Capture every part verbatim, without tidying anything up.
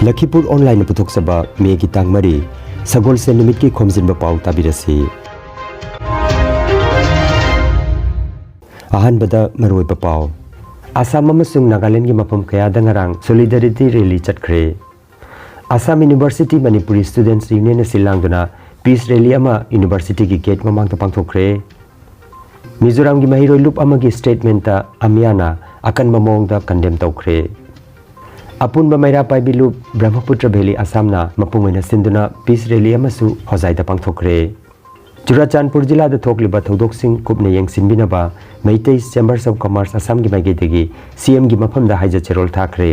ꯂꯈꯤꯄꯨꯔ ꯑꯣꯟꯂꯥꯏꯟꯅ ꯄꯨꯊꯣꯛꯆꯕ ꯃꯦꯒꯤ ꯇꯥꯡ ꯃꯔꯤ, ꯁꯒꯣꯜꯁꯦꯟ ꯅꯨꯃꯤꯠꯀꯤ ꯈꯣꯝꯖꯤꯟꯕ ꯄꯥꯎ ꯇꯥꯕꯤꯔꯁꯤ꯫ ꯑꯍꯥꯟꯕꯗ ꯃꯔꯨꯑꯣꯏꯕ ꯄꯥꯎ꯫ ꯑꯁꯥꯝ ꯑꯃꯁꯨꯡ ꯅꯥꯒꯥꯂꯦꯟꯗꯒꯤ ꯃꯐꯝ ꯀꯌꯥꯗ ꯉꯔꯥꯡ solidarity rally ꯆꯠꯈ꯭ꯔꯦ꯫ Assam University Manipuri Students Union ꯑꯁꯤ ꯂꯥꯡꯗꯨꯅ peace rally ꯑꯃ universityꯒꯤ gate ꯃꯃꯥꯡꯗ ꯄꯥꯡꯊꯣꯛꯈ꯭ꯔꯦ꯫ ꯃꯤꯖꯣꯔꯥꯝꯒꯤ ꯃꯍꯩꯔꯣꯏ ꯂꯨꯞ ꯑꯃꯒꯤ statementꯇ ꯑꯃꯤꯌꯥꯅ ꯑꯀꯟꯕ ꯃꯑꯣꯡꯗ condemn ꯇꯧꯈ꯭ꯔꯦ꯫ ꯑꯄꯨꯟꯕ ꯃꯩꯔꯥ ꯄꯥꯏꯕꯤ ꯂꯨꯞ ꯕ꯭ꯔꯍ꯭ꯃꯄꯨꯇ꯭ꯔ ꯚꯦꯂꯤ ꯑꯁꯥꯝꯅ ꯃꯄꯨꯡ ꯑꯣꯏꯅ ꯁꯤꯟꯗꯨꯅ peace rally ꯑꯃꯁꯨ ꯍꯣꯖꯥꯏꯗ ꯄꯥꯡꯊꯣꯛꯈ꯭ꯔꯦ꯫ ꯆꯨꯔꯥꯆꯥꯟꯄꯨꯔ ꯖꯤꯂꯥꯗ ꯊꯣꯛꯂꯤꯕ ꯊꯧꯗꯣꯛꯁꯤꯡ ꯀꯨꯞꯅ ꯌꯦꯡꯁꯤꯟꯕꯤꯅꯕ ꯃꯩꯇꯩ Chambers of Commerce ꯑꯁꯥꯝꯒꯤ ꯃꯥꯏꯀꯩꯗꯒꯤ CMꯒꯤ ꯃꯐꯝꯗ ꯍꯥꯏꯖ ꯆꯦꯔꯣꯜ ꯊꯥꯈ꯭ꯔꯦ꯫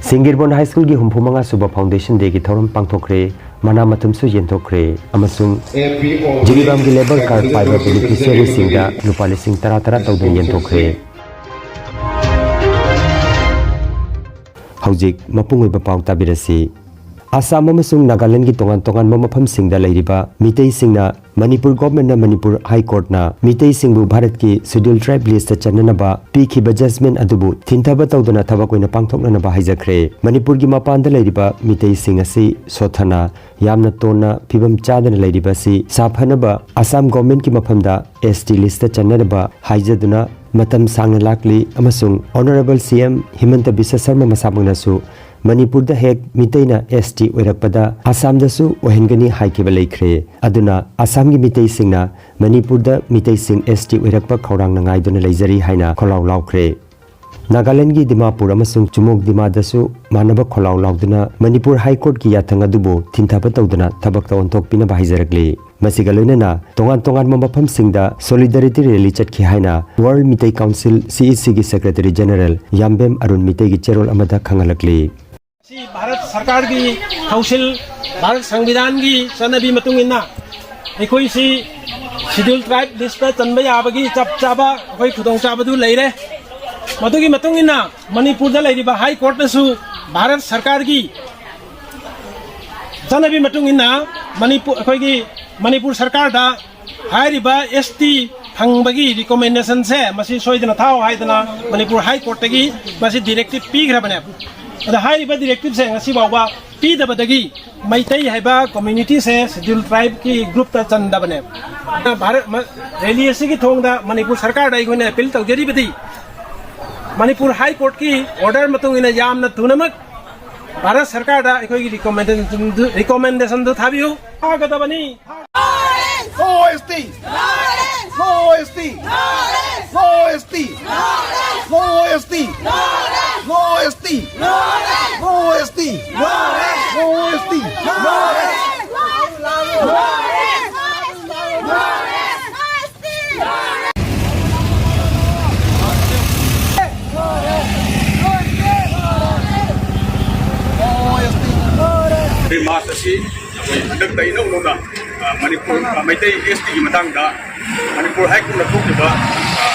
ꯁꯤꯡꯒꯤꯔꯕꯣꯟ High Schoolꯒꯤ ꯍꯨꯝꯐꯨ ꯃꯉꯥ ꯁꯨꯕ foundation dayꯒꯤ ꯊꯧꯔꯝ ꯄꯥꯡꯊꯣꯛꯈ꯭ꯔꯦ꯫ ꯃꯅꯥ ꯃꯊꯨꯝꯁꯨ ꯌꯦꯟꯊꯣꯛꯈ꯭ꯔꯦ ꯑꯃꯁꯨꯡ ꯖꯤꯔꯤꯕꯥꯝꯒꯤ labour card ꯄꯥꯏꯕ beneficiaryꯁꯤꯡꯗ ꯂꯨꯄꯥ ꯂꯤꯁꯤꯡ ꯇꯔꯥ ꯇꯔꯥ ꯇꯧꯗꯨꯅ ꯌꯦꯟꯊꯣꯛꯈ꯭ꯔꯦ꯫ ꯍꯧꯖꯤꯛ ꯃꯄꯨꯡ ꯑꯣꯏꯕ ꯄꯥꯎ ꯇꯥꯕꯤꯔꯁꯤ꯫ ꯑꯁꯥꯝ ꯑꯃꯁꯨꯡ ꯅꯥꯒꯥꯂꯦꯟꯗꯒꯤ ꯇꯣꯉꯥꯟ ꯇꯣꯉꯥꯟꯕ ꯃꯐꯝꯁꯤꯡꯗ ꯂꯩꯔꯤꯕ ꯃꯤꯇꯩꯁꯤꯡꯅ ꯃꯅꯤꯄꯨꯔ governmentꯅ ꯃꯅꯤꯄꯨꯔ High Courtꯅ ꯃꯤꯇꯩꯁꯤꯡꯕꯨ ꯚꯥꯔꯠꯀꯤ Scheduled Tribe listꯇ ꯆꯟꯅꯅꯕ ꯄꯤꯈꯤꯕ judgement ꯑꯗꯨꯕꯨ ꯊꯤꯟꯊꯕ ꯇꯧꯗꯅ ꯊꯕꯛ ꯑꯣꯏꯅ ꯄꯥꯡꯊꯣꯛꯅꯅꯕ ꯍꯥꯏꯖꯈ꯭ꯔꯦ꯫ ꯃꯅꯤꯄꯨꯔꯒꯤ ꯃꯄꯥꯟꯗ ꯂꯩꯔꯤꯕ ꯃꯤꯇꯩꯁꯤꯡ ꯑꯁꯤ ꯁꯣꯠꯊꯅ ꯌꯥꯝꯅ ꯇꯣꯟꯅ ꯐꯤꯕꯝ ꯆꯥꯗꯅ ꯂꯩꯔꯤꯕ ꯑꯁꯤ ꯁꯥꯐꯅꯕ ꯑꯁꯥꯝ governmentꯀꯤ ꯃꯐꯝꯗ ST listꯇ ꯆꯟꯅꯅꯕ ꯍꯥꯏꯖꯗꯨꯅ ꯃꯇꯝ ꯁꯥꯡꯅ ꯂꯥꯛꯂꯤ ꯑꯃꯁꯨꯡ Honourable CM ꯍꯤꯃꯟꯇ ꯕꯤꯁ꯭ꯋ ꯁꯔꯃ ꯃꯁꯥꯃꯛꯅꯁꯨ ꯃꯅꯤꯄꯨꯔꯗ ꯍꯦꯛ ꯃꯤꯇꯩꯅ ST ꯑꯣꯏꯔꯛꯄꯗ ꯑꯁꯥꯝꯗꯁꯨ ꯑꯣꯏꯍꯟꯒꯅꯤ ꯍꯥꯏꯈꯤꯕ ꯂꯩꯈ꯭ꯔꯦ꯫ ꯑꯗꯨꯅ ꯑꯁꯥꯝꯒꯤ ꯃꯤꯇꯩꯁꯤꯡꯅ ꯃꯅꯤꯄꯨꯔꯗ ꯃꯤꯇꯩꯁꯤꯡ ST ꯑꯣꯏꯔꯛꯄ ꯈꯧꯔꯥꯡꯅ ꯉꯥꯏꯗꯨꯅ ꯂꯩꯖꯔꯤ ꯍꯥꯏꯅ ꯈꯣꯜꯂꯥꯎ ꯂꯥꯎꯈ꯭ꯔꯦ꯫ ꯅꯥꯒꯥꯂꯦꯟꯗꯒꯤ ꯗꯤꯃꯥꯄꯨꯔ ꯑꯃꯁꯨꯡ ꯆꯨꯃꯣꯛ ꯗꯤꯃꯥꯗꯁꯨ ꯃꯥꯟꯅꯕ ꯈꯣꯜꯂꯥꯎ ꯂꯥꯎꯗꯨꯅ ꯃꯅꯤꯄꯨꯔ High Courtꯀꯤ ꯌꯥꯊꯪ ꯑꯗꯨꯕꯨ ꯊꯤꯟꯊꯕ ꯇꯧꯗꯅ ꯊꯕꯛꯇ ꯑꯣꯟꯊꯣꯛꯄꯤꯅꯕ ꯍꯥꯏꯖꯔꯛꯂꯤ꯫ ꯃꯁꯤꯒ ꯂꯣꯏꯅꯅ ꯇꯣꯉꯥꯟ ꯇꯣꯉꯥꯟꯕ ꯃꯐꯝꯁꯤꯡꯗ solidarity rally ꯆꯠꯈꯤ ꯍꯥꯏꯅ World Meitei Council, CECꯒꯤ Secretary General ꯌꯥꯝꯕꯦꯝ Arun ꯃꯤꯇꯩꯒꯤ ꯆꯦꯔꯣꯜ ꯑꯃꯗ ꯈꯪꯍꯜꯂꯛꯂꯤ꯫ ꯁꯤ ꯚꯥꯔꯠ ꯁꯔꯀꯥꯔꯒꯤ ꯊꯧꯁꯤꯜ, ꯚꯥꯔꯠ ꯁꯪꯕꯤꯙꯥꯟꯒꯤ ꯆꯠꯅꯕꯤ ꯃꯇꯨꯡ ꯏꯟꯅ ꯑꯩꯈꯣꯏꯁꯤ Scheduled Tribe listꯇ ꯆꯟꯕ ꯌꯥꯕꯒꯤ ꯆꯞ ꯆꯥꯕ ꯑꯩꯈꯣꯏ ꯈꯨꯗꯣꯡꯆꯥꯕꯗꯨ ꯂꯩꯔꯦ꯫ ꯃꯗꯨꯒꯤ ꯃꯇꯨꯡ ꯏꯟꯅ ꯃꯅꯤꯄꯨꯔꯗ ꯂꯩꯔꯤꯕ High Courtꯅꯁꯨ ꯚꯥꯔꯠ ꯁꯔꯀꯥꯔꯒꯤ ꯆꯠꯅꯕꯤ ꯃꯇꯨꯡ ꯏꯟꯅ ꯃꯅꯤꯄꯨꯔ, ꯑꯩꯈꯣꯏꯒꯤ ꯃꯅꯤꯄꯨꯔ ꯁꯔꯀꯥꯔꯗ ꯍꯥꯏꯔꯤꯕ ST ꯐꯪꯕꯒꯤ recommendationꯁꯦ ꯃꯁꯤ ꯁꯣꯏꯗꯅ ꯊꯥꯎ ꯍꯥꯏꯗꯅ ꯃꯅꯤꯄꯨꯔ High Courtꯇꯒꯤ ꯃꯁꯤ directive ꯄꯤꯈ꯭ꯔꯕꯅꯦ꯫ ꯑꯗ ꯍꯥꯏꯔꯤꯕ ꯗꯤꯔꯦꯛꯇꯤꯞꯁꯦ ꯉꯁꯤ ꯐꯥꯎꯕ ꯄꯤꯗꯕꯗꯒꯤ ꯃꯩꯇꯩ ꯍꯥꯏꯕ ꯀꯝꯃ꯭ꯌꯨꯅꯤꯇꯤꯁꯦ ꯁꯦꯗ꯭ꯌꯨꯜ ꯇ꯭ꯔꯥꯏꯕꯀꯤ ꯒ꯭ꯔꯨꯞꯇ ꯆꯟꯗꯕꯅꯦ꯫ ꯑꯗ ꯚꯥꯔꯠ ꯃ-, ꯔꯦꯂꯤ ꯑꯁꯤꯒꯤ ꯊꯣꯡꯗ ꯃꯅꯤꯄꯨꯔ ꯁꯔꯀꯥꯔꯗ ꯑꯩꯈꯣꯏꯅ ꯑꯦꯄꯤꯜ ꯇꯧꯖꯔꯤꯕꯗꯤ ꯃꯅꯤꯄꯨꯔ ꯍꯥꯏ ꯀꯣꯔꯠꯀꯤ ꯑꯣꯔꯗꯔ ꯃꯇꯨꯡ ꯏꯟꯅ ꯌꯥꯝꯅ ꯊꯨꯅꯃꯛ ꯚꯥꯔꯠ ꯁꯔꯀꯥꯔꯗ ꯑꯩꯈꯣꯏꯒꯤ ꯔꯤꯀꯣꯃꯦꯟꯗꯦꯁꯟꯗꯨ, ꯔꯤꯀꯣꯃꯦꯟꯗꯦꯁꯟꯗꯨ ꯊꯥꯕꯤꯌꯨ꯫ ꯊꯥꯒꯗꯕꯅꯤ꯫ No S T! No S T! No S T! No S T! No S T! No S T! March ꯑꯁꯤ ꯑꯩꯈꯣꯏ ꯍꯟꯗꯛꯇ ꯏꯅꯧ ꯅꯧꯅ, ꯑ, ꯃꯅꯤꯄꯨꯔ, ꯑ, ꯃꯩꯇꯩ S T ꯒꯤ ꯃꯇꯥꯡꯗ ꯃꯅꯤꯄꯨꯔ ꯍꯥꯏ ꯀꯣꯔꯠꯅ ꯊꯣꯛꯈꯤꯕ, ꯑ,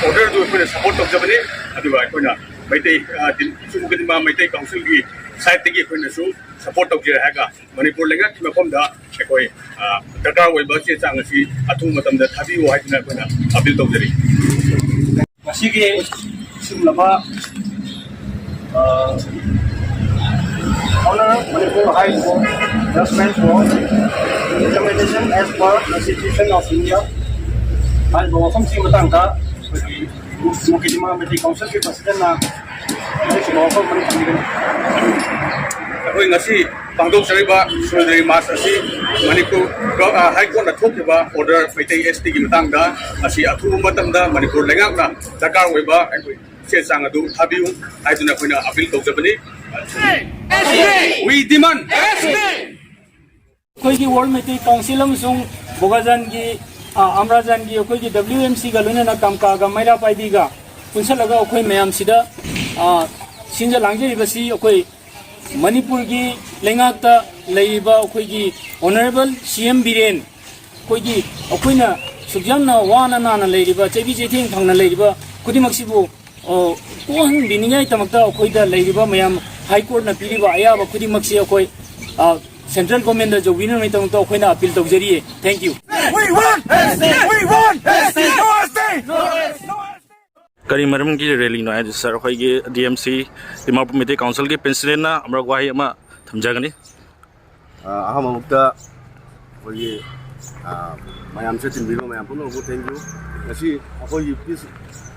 ꯑꯣꯔꯗꯔꯗꯨ ꯑꯩꯈꯣꯏꯅ ꯁꯄꯣꯔꯠ ꯇꯧꯖꯕꯅꯤ꯫ ꯑꯗꯨꯒ ꯑꯩꯈꯣꯏꯅ ꯃꯩꯇꯩ, ꯑ, ꯇꯤꯟ-, ꯁꯨꯝ ꯀꯗꯤꯃ ꯃꯩꯇꯩ ꯀꯥꯎꯟꯁꯤꯜꯒꯤ ꯁꯥꯏꯠꯇꯒꯤ ꯑꯩꯈꯣꯏꯅꯁꯨ ꯁꯄꯣꯔꯠ ꯇꯧꯖꯔꯦ ꯍꯥꯏꯔꯒ ꯃꯅꯤꯄꯨꯔ ꯂꯩꯉꯥꯛꯀꯤ ꯃꯐꯝꯗ ꯑꯩꯈꯣꯏ, ꯑ, ꯗꯔꯀꯥꯔ ꯑꯣꯏꯕ ꯆꯦ ꯆꯥꯡ ꯑꯁꯤ ꯑꯊꯨꯕ ꯃꯇꯝꯗ ꯊꯥꯕꯤꯌꯨ ꯍꯥꯏꯗꯨꯅ ꯑꯩꯈꯣꯏꯅ ꯑꯄꯤꯜ ꯇꯧꯖꯔꯤ꯫ ꯉꯁꯤꯒꯤ ꯁꯤꯒꯨꯝꯂꯕ, ꯑ, Honour Manipur High Court judgment for implementation as per Constitution of India ꯍꯥꯏꯔꯤꯕ ꯋꯥꯐꯝꯁꯤꯒꯤ ꯃꯇꯥꯡꯗ ꯑꯩꯈꯣꯏꯒꯤ ꯃꯨꯀꯤꯗꯤꯃꯥ ꯃꯩꯇꯩ ꯀꯥꯎꯟꯁꯤꯜꯒꯤ ꯄ꯭ꯔꯁꯤꯗꯦꯟꯅ ꯍꯧꯖꯤꯛꯁꯤꯕ ꯋꯥꯐꯝ ꯑꯃ ꯊꯝꯕꯤꯒꯅꯤ꯫ ꯑꯩꯈꯣꯏ ꯉꯁꯤ ꯄꯥꯡꯊꯣꯛꯆꯔꯤꯕ ꯁꯣꯂꯤꯗꯔꯤ ꯃꯥꯔꯆ ꯑꯁꯤ ꯃꯅꯤꯄꯨꯔ ꯒ-, ꯑ, ꯍꯥꯏ ꯀꯣꯔꯠꯅ ꯊꯣꯛꯈꯤꯕ ꯑꯣꯔꯗꯔ ꯃꯩꯇꯩ S T ꯒꯤ ꯃꯇꯥꯡꯗ ꯑꯁꯤ ꯑꯊꯨꯕ ꯃꯇꯝꯗ ꯃꯅꯤꯄꯨꯔ ꯂꯩꯉꯥꯛꯅ ꯗꯔꯀꯥꯔ ꯑꯣꯏꯕ ꯑꯩꯈꯣꯏ ꯆꯦ ꯆꯥꯡ ꯑꯗꯨ ꯊꯥꯕꯤꯌꯨ ꯍꯥꯏꯗꯨꯅ ꯑꯩꯈꯣꯏꯅ ꯑꯄꯤꯜ ꯇꯧꯖꯕꯅꯤ꯫ We demand ꯑꯩꯈꯣꯏꯒꯤ ꯋꯥꯔꯜ ꯃꯩꯇꯩ ꯀꯥꯎꯟꯁꯤꯜ ꯑꯃꯁꯨꯡ ꯕꯣꯒꯥꯖꯥꯟꯒꯤ, ꯑ, ꯑꯝꯔꯥꯖꯥꯟꯒꯤ ꯑꯩꯈꯣꯏꯒꯤ W M C ꯒ ꯂꯣꯏꯅꯅ ꯀꯝꯀꯥꯒ ꯃꯩꯔꯥ ꯄꯥꯏꯕꯤꯒ ꯄꯨꯟꯁꯤꯜꯂꯒ ꯑꯩꯈꯣꯏ ꯃꯌꯥꯝꯁꯤꯗ, ꯑ, ꯁꯤꯟꯖ ꯂꯥꯡꯖꯔꯤꯕꯁꯤ ꯑꯩꯈꯣꯏ ꯃꯅꯤꯄꯨꯔꯒꯤ ꯂꯩꯉꯥꯛꯇ ꯂꯩꯔꯤꯕ ꯑꯩꯈꯣꯏꯒꯤ Honourable C M ꯕꯤꯔꯦꯟ, ꯑꯩꯈꯣꯏꯒꯤ, ꯑꯩꯈꯣꯏꯅ ꯁꯨꯛ ꯌꯥꯝꯅ ꯋꯥꯅ ꯅꯥꯅ ꯂꯩꯔꯤꯕ, ꯆꯩꯕꯤ ꯆꯩꯊꯦꯡ ꯐꯪꯅ ꯂꯩꯔꯤꯕ ꯈꯨꯗꯤꯡꯃꯛꯁꯤꯕꯨ, ꯑ, ꯀꯣꯛꯍꯟꯕꯤꯅꯤꯡꯉꯥꯏꯗꯃꯛꯇ ꯑꯩꯈꯣꯏꯗ ꯂꯩꯔꯤꯕ ꯃꯌꯥꯝ ꯍꯥꯏ ꯀꯣꯔꯠꯅ ꯄꯤꯔꯤꯕ ꯑꯌꯥꯕ ꯈꯨꯗꯤꯡꯃꯛꯁꯤ ꯑꯩꯈꯣꯏ, ꯑ, ꯁꯦꯟꯇ꯭ꯔꯦꯜ ꯒꯣꯔꯃꯦꯟꯗ ꯌꯧꯕꯤꯅꯕꯒꯤꯗꯃꯛꯇ ꯑꯩꯈꯣꯏꯅ appeal ꯇꯧꯖꯔꯤꯌꯦ꯫ Thank you. We want S T! We want S T! No S T! ꯀꯔꯤ ꯃꯔꯝꯒꯤ ꯔꯦꯂꯤꯅꯣ ꯍꯥꯏꯗꯤ, ꯁꯥꯔ, ꯑꯩꯈꯣꯏꯒꯤ D M C, Dimapur Meitei ꯀꯥꯎꯟꯁꯤꯜꯒꯤ ꯄ꯭ꯔꯦꯁꯤꯗꯦꯟꯅ ꯑꯃꯨꯔꯛ ꯋꯥꯍꯩ ꯑꯃ ꯊꯝꯖꯒꯅꯤ꯫ ꯑ, ꯑꯍꯥꯟꯕꯃꯛꯇ ꯑꯩꯈꯣꯏꯒꯤ, ꯑ, ꯃꯌꯥꯝꯁꯦ ꯇꯤꯟꯕꯤꯔꯤꯕ ꯃꯌꯥꯝ ꯄꯨꯝꯅꯃꯛꯄꯨ thank you꯫ ꯉꯁꯤ ꯑꯩꯈꯣꯏꯒꯤ ꯄꯤꯁ,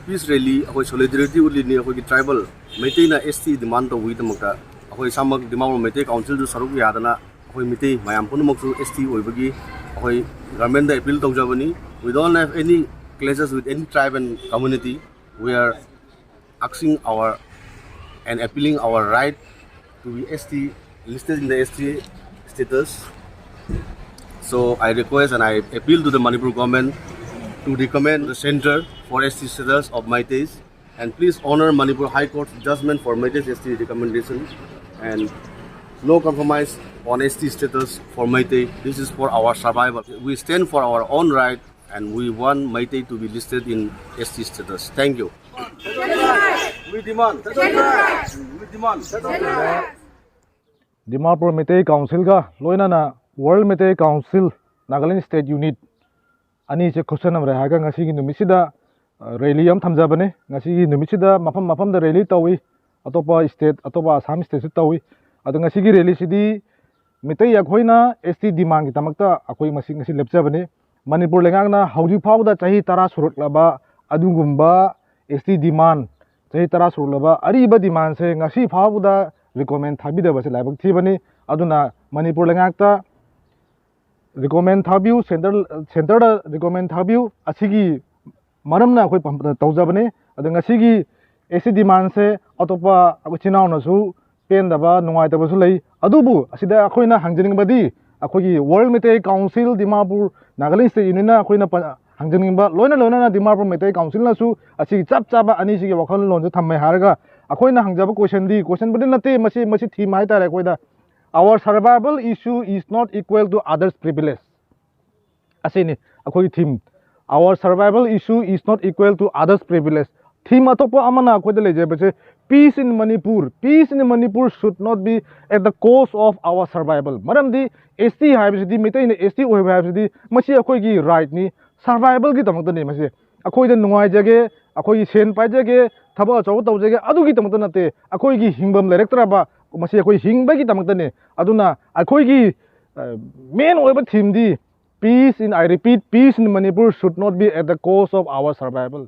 ꯄꯤꯁ ꯔꯦꯂꯤ, ꯑꯩꯈꯣꯏ ꯁꯣꯂꯤꯗꯔꯤꯇꯤ ꯎꯠꯂꯤꯅꯤ꯫ ꯑꯩꯈꯣꯏꯒꯤ ꯇ꯭ꯔꯥꯏꯕꯦꯜ ꯃꯩꯇꯩꯅ ꯑꯦꯁ ꯇꯤ ꯗꯤꯃꯥꯟ ꯇꯧꯕꯒꯤꯗꯃꯛꯇ ꯑꯩꯈꯣꯏ ꯏꯁꯥꯃꯛ ꯗꯤꯃꯥꯄꯨꯔ ꯃꯩꯇꯩ ꯀꯥꯎꯟꯁꯤꯜꯗꯨ ꯁꯔꯨꯛ ꯌꯥꯗꯅ ꯑꯩꯈꯣꯏ ꯃꯤꯇꯩ ꯃꯌꯥꯝ ꯄꯨꯝꯅꯃꯛꯁꯨ ꯑꯦꯁ ꯇꯤ ꯑꯣꯏꯕꯒꯤ ꯑꯩꯈꯣꯏ ꯒꯚꯔꯟꯃꯦꯟꯗ ꯑꯦꯄꯤꯜ ꯇꯧꯖꯕꯅꯤ꯫ We don't have any clashes with any tribe and community. We are asking our and appealing our right to be S T, listed in the S T status. So I request and I appeal to the Manipur government to recommend the center for S T status of Meiteis, and please honor Manipur High Court's judgment for Meiteis S T recommendation, and no compromise on S T status for Meitei. This is for our survival. We stand for our own right and we want Meitei to be listed in S T status. Thank you. We demand. We demand. Dimapur Meitei ꯀꯥꯎꯟꯁꯤꯜꯒ ꯂꯣꯏꯅꯅ world Meitei council, Nagaland state unit ꯑꯅꯤꯁꯦ ꯈꯨꯠꯁꯝꯅꯔꯦ ꯍꯥꯏꯔꯒ ꯉꯁꯤꯒꯤ ꯅꯨꯃꯤꯠꯁꯤꯗ, ꯑ, rally ꯑꯃ ꯊꯝꯖꯕꯅꯤ꯫ ꯉꯁꯤꯒꯤ ꯅꯨꯃꯤꯠꯁꯤꯗ ꯃꯐꯝ ꯃꯐꯝꯗ ꯔꯦꯂꯤ ꯇꯧꯏ, ꯑꯇꯣꯞꯄ ꯁ꯭ꯇꯦꯠ, ꯑꯇꯣꯞꯄ ꯑꯁꯥꯝ ꯁ꯭ꯇꯦꯠꯁꯨ ꯇꯧꯏ꯫ ꯑꯗꯣ ꯉꯁꯤꯒꯤ ꯔꯦꯂꯤꯁꯤꯗꯤ ꯃꯤꯇꯩ ꯑꯩꯈꯣꯏꯅ ꯑꯦꯁ ꯇꯤ ꯗꯤꯃꯥꯟꯒꯤꯗꯃꯛꯇ ꯑꯩꯈꯣꯏ ꯃꯁꯤ ꯉꯁꯤ ꯂꯦꯞꯆꯕꯅꯤ꯫ ꯃꯅꯤꯄꯨꯔ ꯂꯩꯉꯥꯛꯅ ꯍꯧꯖꯤꯛ ꯐꯥꯎꯕꯗ ꯆꯍꯤ ꯇꯔꯥ ꯁꯨꯔꯛꯂꯕ ꯑꯗꯨꯒꯨꯝꯕ ꯑꯦꯁ ꯇꯤ ꯗꯤꯃꯥꯟ, ꯆꯍꯤ ꯇꯔꯥ ꯁꯨꯔꯛꯂꯕ ꯑꯔꯤꯕ ꯗꯤꯃꯥꯟꯁꯦ ꯉꯁꯤ ꯐꯥꯎꯕꯗ ꯔꯤꯀꯣꯃꯦꯟ ꯊꯥꯕꯤꯗꯕꯁꯦ ꯂꯥꯏꯕꯛ ꯊꯤꯕꯅꯤ꯫ ꯑꯗꯨꯅ ꯃꯅꯤꯄꯨꯔ ꯂꯩꯉꯥꯛꯇ ꯔꯤꯀꯣꯃꯦꯟ ꯊꯥꯕꯤꯌꯨ, ꯁꯦꯟꯇꯔ, ꯁꯦꯟꯇꯔꯗ ꯔꯤꯀꯣꯃꯦꯟ ꯊꯥꯕꯤꯌꯨ꯫ ꯑꯁꯤꯒꯤ ꯃꯔꯝꯅ ꯑꯩꯈꯣꯏ ꯄꯝ-, ꯇꯧꯖꯕꯅꯤ꯫ ꯑꯗꯣ ꯉꯁꯤꯒꯤ ꯑꯦꯁ ꯇꯤ ꯗꯤꯃꯥꯟꯁꯦ ꯑꯇꯣꯞꯄ ꯑꯩꯈꯣꯏ ꯏꯆꯤꯟ ꯏꯅꯥꯎꯅꯁꯨ ꯄꯦꯟꯗꯕ, ꯅꯨꯡꯉꯥꯏꯇꯕꯁꯨ ꯂꯩ꯫ ꯑꯗꯨꯕꯨ ꯑꯁꯤꯗ ꯑꯩꯈꯣꯏꯅ ꯍꯪꯖꯅꯤꯡꯕꯗꯤ, ꯑꯩꯈꯣꯏꯒꯤ world Meitei council Dimapur Nagaland state ꯌꯨꯅꯤꯌꯟꯅ ꯑꯩꯈꯣꯏꯅ ꯄ-, ꯍꯪꯖꯅꯤꯡꯕ, ꯂꯣꯏꯅ ꯂꯣꯏꯅꯅ ꯗꯤꯃꯥꯄꯨꯔ ꯃꯩꯇꯩ ꯀꯥꯎꯟꯁꯤꯜꯅꯁꯨ ꯑꯁꯤꯒꯤ ꯆꯞ ꯆꯥꯕ ꯑꯅꯤꯁꯤꯒꯤ ꯋꯥꯈꯜꯂꯣꯟꯁꯦ ꯊꯝꯃꯦ ꯍꯥꯏꯔꯒ, ꯑꯩꯈꯣꯏꯅ ꯍꯪꯖꯕ ꯀꯣꯏꯁꯟꯗꯤ, ꯀꯣꯏꯁꯟꯕꯨꯗꯤ ꯅꯠꯇꯦ, ꯃꯁꯤ, ꯃꯁꯤ ꯊꯤꯝ ꯍꯥꯏꯇꯥꯔꯦ ꯑꯩꯈꯣꯏꯗ, "Our survival issue is not equal to others' privilege"꯫ ꯑꯁꯤꯅꯤ ꯑꯩꯈꯣꯏꯒꯤ ꯊꯤꯝ, "Our survival issue is not equal to others' privilege"꯫ ꯊꯤꯝ ꯑꯇꯣꯞꯄ ꯑꯃꯅ ꯑꯩꯈꯣꯏꯗ ꯂꯩꯖꯕꯁꯦ, "Peace in Manipur, peace in Manipur should not be at the cost of our survival"꯫ ꯃꯔꯝꯗꯤ ꯑꯦꯁ T ꯍꯥꯏꯕꯁꯤꯗꯤ, ꯃꯩꯇꯩꯅ ꯑꯦꯁ T ꯑꯣꯏꯕ ꯍꯥꯏꯕꯁꯤꯗꯤ, ꯃꯁꯤ ꯑꯩꯈꯣꯏꯒꯤ ꯔꯥꯏꯠꯅꯤ, ꯁꯔꯚꯥꯏꯕꯜꯒꯤꯗꯃꯛꯇꯅꯤ꯫ ꯃꯁꯤ ꯑꯩꯈꯣꯏꯗ ꯅꯨꯡꯉꯥꯏꯖꯒꯦ, ꯑꯩꯈꯣꯏꯒꯤ ꯁꯦꯟ ꯄꯥꯏꯖꯒꯦ, ꯊꯕꯛ ꯑꯆꯧꯕ ꯇꯧꯖꯒꯦ, ꯑꯗꯨꯒꯤꯗꯃꯛꯇ ꯅꯠꯇꯦ꯫ ꯑꯩꯈꯣꯏꯒꯤ ꯍꯤꯡꯐꯝ ꯂꯩꯔꯛꯇ꯭ꯔꯕ, ꯃꯁꯤ ꯑꯩꯈꯣꯏ ꯍꯤꯡꯕꯒꯤꯗꯃꯛꯇꯅꯤ꯫ ꯑꯗꯨꯅ ꯑꯩꯈꯣꯏꯒꯤ ꯃꯦꯟ ꯑꯣꯏꯕ ꯊꯤꯝꯗꯤ peace in, I repeat, peace in Manipur should not be at the cost of our survival.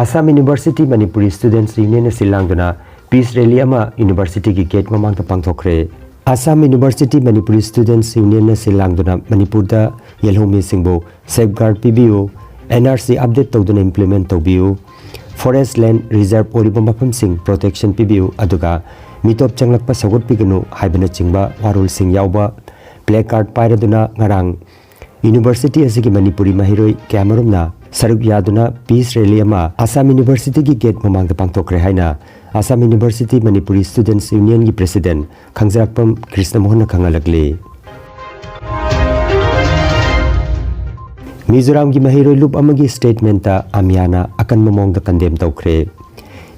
Assam University Manipuri Students Union ꯅ ꯁꯤꯜ ꯂꯥꯡꯗꯨꯅ peace rally ꯑꯃ university ꯒꯤ gate ꯃꯃꯥꯡꯗ ꯄꯥꯡꯊꯣꯛꯈ꯭ꯔꯦ꯫ Assam University Manipuri Students Union ꯅ ꯁꯤꯜ ꯂꯥꯡꯗꯨꯅ ꯃꯅꯤꯄꯨꯔꯗ ꯌꯦꯜꯍꯧꯃꯤꯁꯤꯡꯕꯨ safeguard ꯄꯤꯕꯤꯌꯨ, N R C update ꯇꯧꯗꯨꯅ implement ꯇꯧꯕꯤꯌꯨ, forest land reserve ꯑꯣꯏꯔꯤꯕ ꯃꯐꯝꯁꯤꯡ protection ꯄꯤꯕꯤꯌꯨ, ꯑꯗꯨꯒ ꯃꯤꯇꯣꯞ ꯆꯪꯂꯛꯄ ꯁꯧꯒꯠꯄꯤꯒꯅꯨ ꯍꯥꯏꯕꯅꯆꯤꯡꯕ ꯋꯥꯔꯣꯜꯁꯤꯡ ꯌꯥꯎꯕ placard ꯄꯥꯏꯔꯗꯨꯅ ꯉꯔꯥꯡ university ꯑꯁꯤꯒꯤ ꯃꯅꯤꯄꯨꯔꯤ ꯃꯍꯩꯔꯣꯏ ꯀꯌꯥꯃꯔꯨꯝꯅ ꯁꯔꯨꯛ ꯌꯥꯗꯨꯅ peace rally ꯑꯃ Assam University ꯒꯤ gate ꯃꯃꯥꯡꯗ ꯄꯥꯡꯊꯣꯛꯈ꯭ꯔꯦ ꯍꯥꯏꯅ Assam University Manipuri Students Union ꯒꯤ president ꯈꯪꯖꯔꯥꯛꯄꯝ ꯀ꯭ꯔꯤꯁꯅꯃꯣꯍꯟꯅ ꯈꯪꯍꯜꯂꯛꯂꯤ꯫ ꯃꯤꯖꯣꯔꯥꯝꯒꯤ ꯃꯍꯩꯔꯣꯏ ꯂꯨꯞ ꯑꯃꯒꯤ statement ꯇ ꯑꯃꯤꯌꯥꯅ ꯑꯀꯟꯕ ꯃꯑꯣꯡꯗ condemn ꯇꯧꯈ꯭ꯔꯦ꯫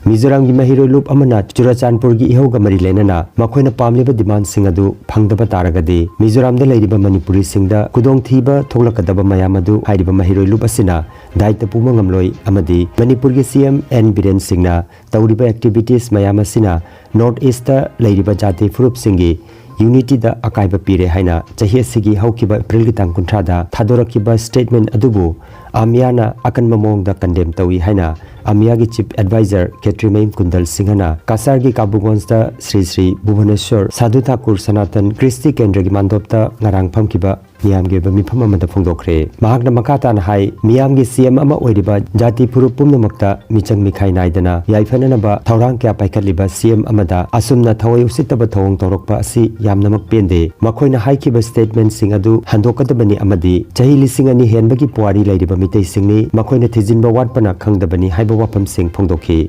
ꯃꯤꯖꯣꯔꯥꯝꯒꯤ ꯃꯍꯩꯔꯣꯏ ꯂꯨꯞ ꯑꯃꯅ ꯆꯨꯔꯆꯥꯟꯄꯨꯔꯒꯤ ꯏꯍꯧꯒ ꯃꯔꯤ ꯂꯩꯅꯅ ꯃꯈꯣꯏꯅ ꯄꯥꯝꯂꯤꯕ demand ꯁꯤꯡ ꯑꯗꯨ ꯐꯪꯗꯕ ꯇꯥꯔꯒꯗꯤ ꯃꯤꯖꯣꯔꯥꯝꯗ ꯂꯩꯔꯤꯕ ꯃꯅꯤꯄꯨꯔꯤꯁꯤꯡꯗ ꯈꯨꯗꯣꯡꯊꯤꯕ ꯊꯣꯛꯂꯛꯀꯗꯕ ꯃꯌꯥꯝ ꯑꯗꯨ ꯍꯥꯏꯔꯤꯕ ꯃꯍꯩꯔꯣꯏ ꯂꯨꯞ ꯑꯁꯤꯅ ꯗꯥꯏꯇ ꯄꯨꯕ ꯉꯝꯂꯣꯏ ꯑꯃꯗꯤ ꯃꯅꯤꯄꯨꯔꯒꯤ C M N ꯕꯤꯔꯦꯟ ꯁꯤꯡꯅ ꯇꯧꯔꯤꯕ activities ꯃꯌꯥꯝ ꯑꯁꯤꯅ North East ꯇ ꯂꯩꯔꯤꯕ ꯖꯥꯇꯤ ꯐꯨꯔꯨꯞꯁꯤꯡꯒꯤ unity ꯗ ꯑꯀꯥꯏꯕ ꯄꯤꯔꯦ ꯍꯥꯏꯅ ꯆꯍꯤ ꯑꯁꯤꯒꯤ ꯍꯧꯈꯤꯕ April ꯒꯤ ꯇꯥꯡ ꯀꯨꯟꯊ꯭ꯔꯥꯗ ꯊꯥꯗꯣꯔꯛꯈꯤꯕ statement ꯑꯗꯨꯕꯨ ꯑꯃꯤꯌꯥꯅ ꯑꯀꯟꯕ ꯃꯑꯣꯡꯗ condemn ꯇꯧꯏ ꯍꯥꯏꯅ ꯑꯃꯤꯌꯥꯒꯤ chief advisor ꯈꯦꯇ꯭ꯔꯤꯃꯌꯨꯝ ꯀꯨꯟꯗꯜ ꯁꯤꯡꯍꯅ ꯀꯁꯥꯔꯒꯤ ꯀꯥꯕꯨꯒꯣꯟꯖꯗ ꯁ꯭ꯔꯤ ꯁ꯭ꯔꯤ ꯚꯨꯕꯅꯦꯁ꯭ꯋꯔ ꯁꯥꯙꯨ ꯊꯥꯀꯨꯔ ꯁꯅꯥꯇꯟ ꯀ꯭ꯔꯤꯁꯇꯤ ꯀꯦꯟꯗ꯭ꯔꯒꯤ ꯃꯥꯟꯗꯣꯞꯇ ꯉꯔꯥꯡ ꯐꯝꯈꯤꯕ ꯃꯤꯌꯥꯝꯒꯤ ꯑꯣꯏꯕ ꯃꯤꯐꯝ ꯑꯃꯗ ꯐꯣꯡꯗꯣꯛꯈ꯭ꯔꯦ꯫ ꯃꯍꯥꯛꯅ ꯃꯈꯥ ꯇꯥꯅ ꯍꯥꯏ, ꯃꯤꯌꯥꯝꯒꯤ C M ꯑꯃ ꯑꯣꯏꯔꯤꯕ ꯖꯥꯇꯤ ꯐꯨꯔꯨꯞ ꯄꯨꯝꯅꯃꯛꯇ ꯃꯤꯆꯪ ꯃꯤꯈꯥꯏ ꯅꯥꯏꯗꯅ ꯌꯥꯏꯐꯅꯅꯕ ꯊꯧꯔꯥꯡ ꯀꯌꯥ ꯄꯥꯏꯈꯠꯂꯤꯕ C M ꯑꯃꯗ ꯑꯁꯨꯝꯅ ꯊꯑꯣꯏ ꯎꯁꯤꯠꯇꯕ ꯊꯧꯑꯣꯡ ꯇꯧꯔꯛꯄ ꯑꯁꯤ ꯌꯥꯝꯅꯃꯛ ꯄꯦꯟꯗꯦ꯫ ꯃꯈꯣꯏꯅ ꯍꯥꯏꯈꯤꯕ statement ꯁꯤꯡ ꯑꯗꯨ ꯍꯟꯗꯣꯛꯀꯗꯕꯅꯤ ꯑꯃꯗꯤ ꯆꯍꯤ ꯂꯤꯁꯤꯡ ꯑꯅꯤ ꯍꯦꯟꯕꯒꯤ ꯄꯨꯋꯥꯔꯤ ꯂꯩꯔꯤꯕ ꯃꯤꯇꯩꯁꯤꯡꯅꯤ꯫ ꯃꯈꯣꯏꯅ ꯊꯤꯖꯤꯟꯕ ꯋꯥꯠꯄꯅ ꯈꯪꯗꯕꯅꯤ ꯍꯥꯏꯕ ꯋꯥꯐꯝꯁꯤꯡ ꯐꯣꯡꯗꯣꯛꯈꯤ꯫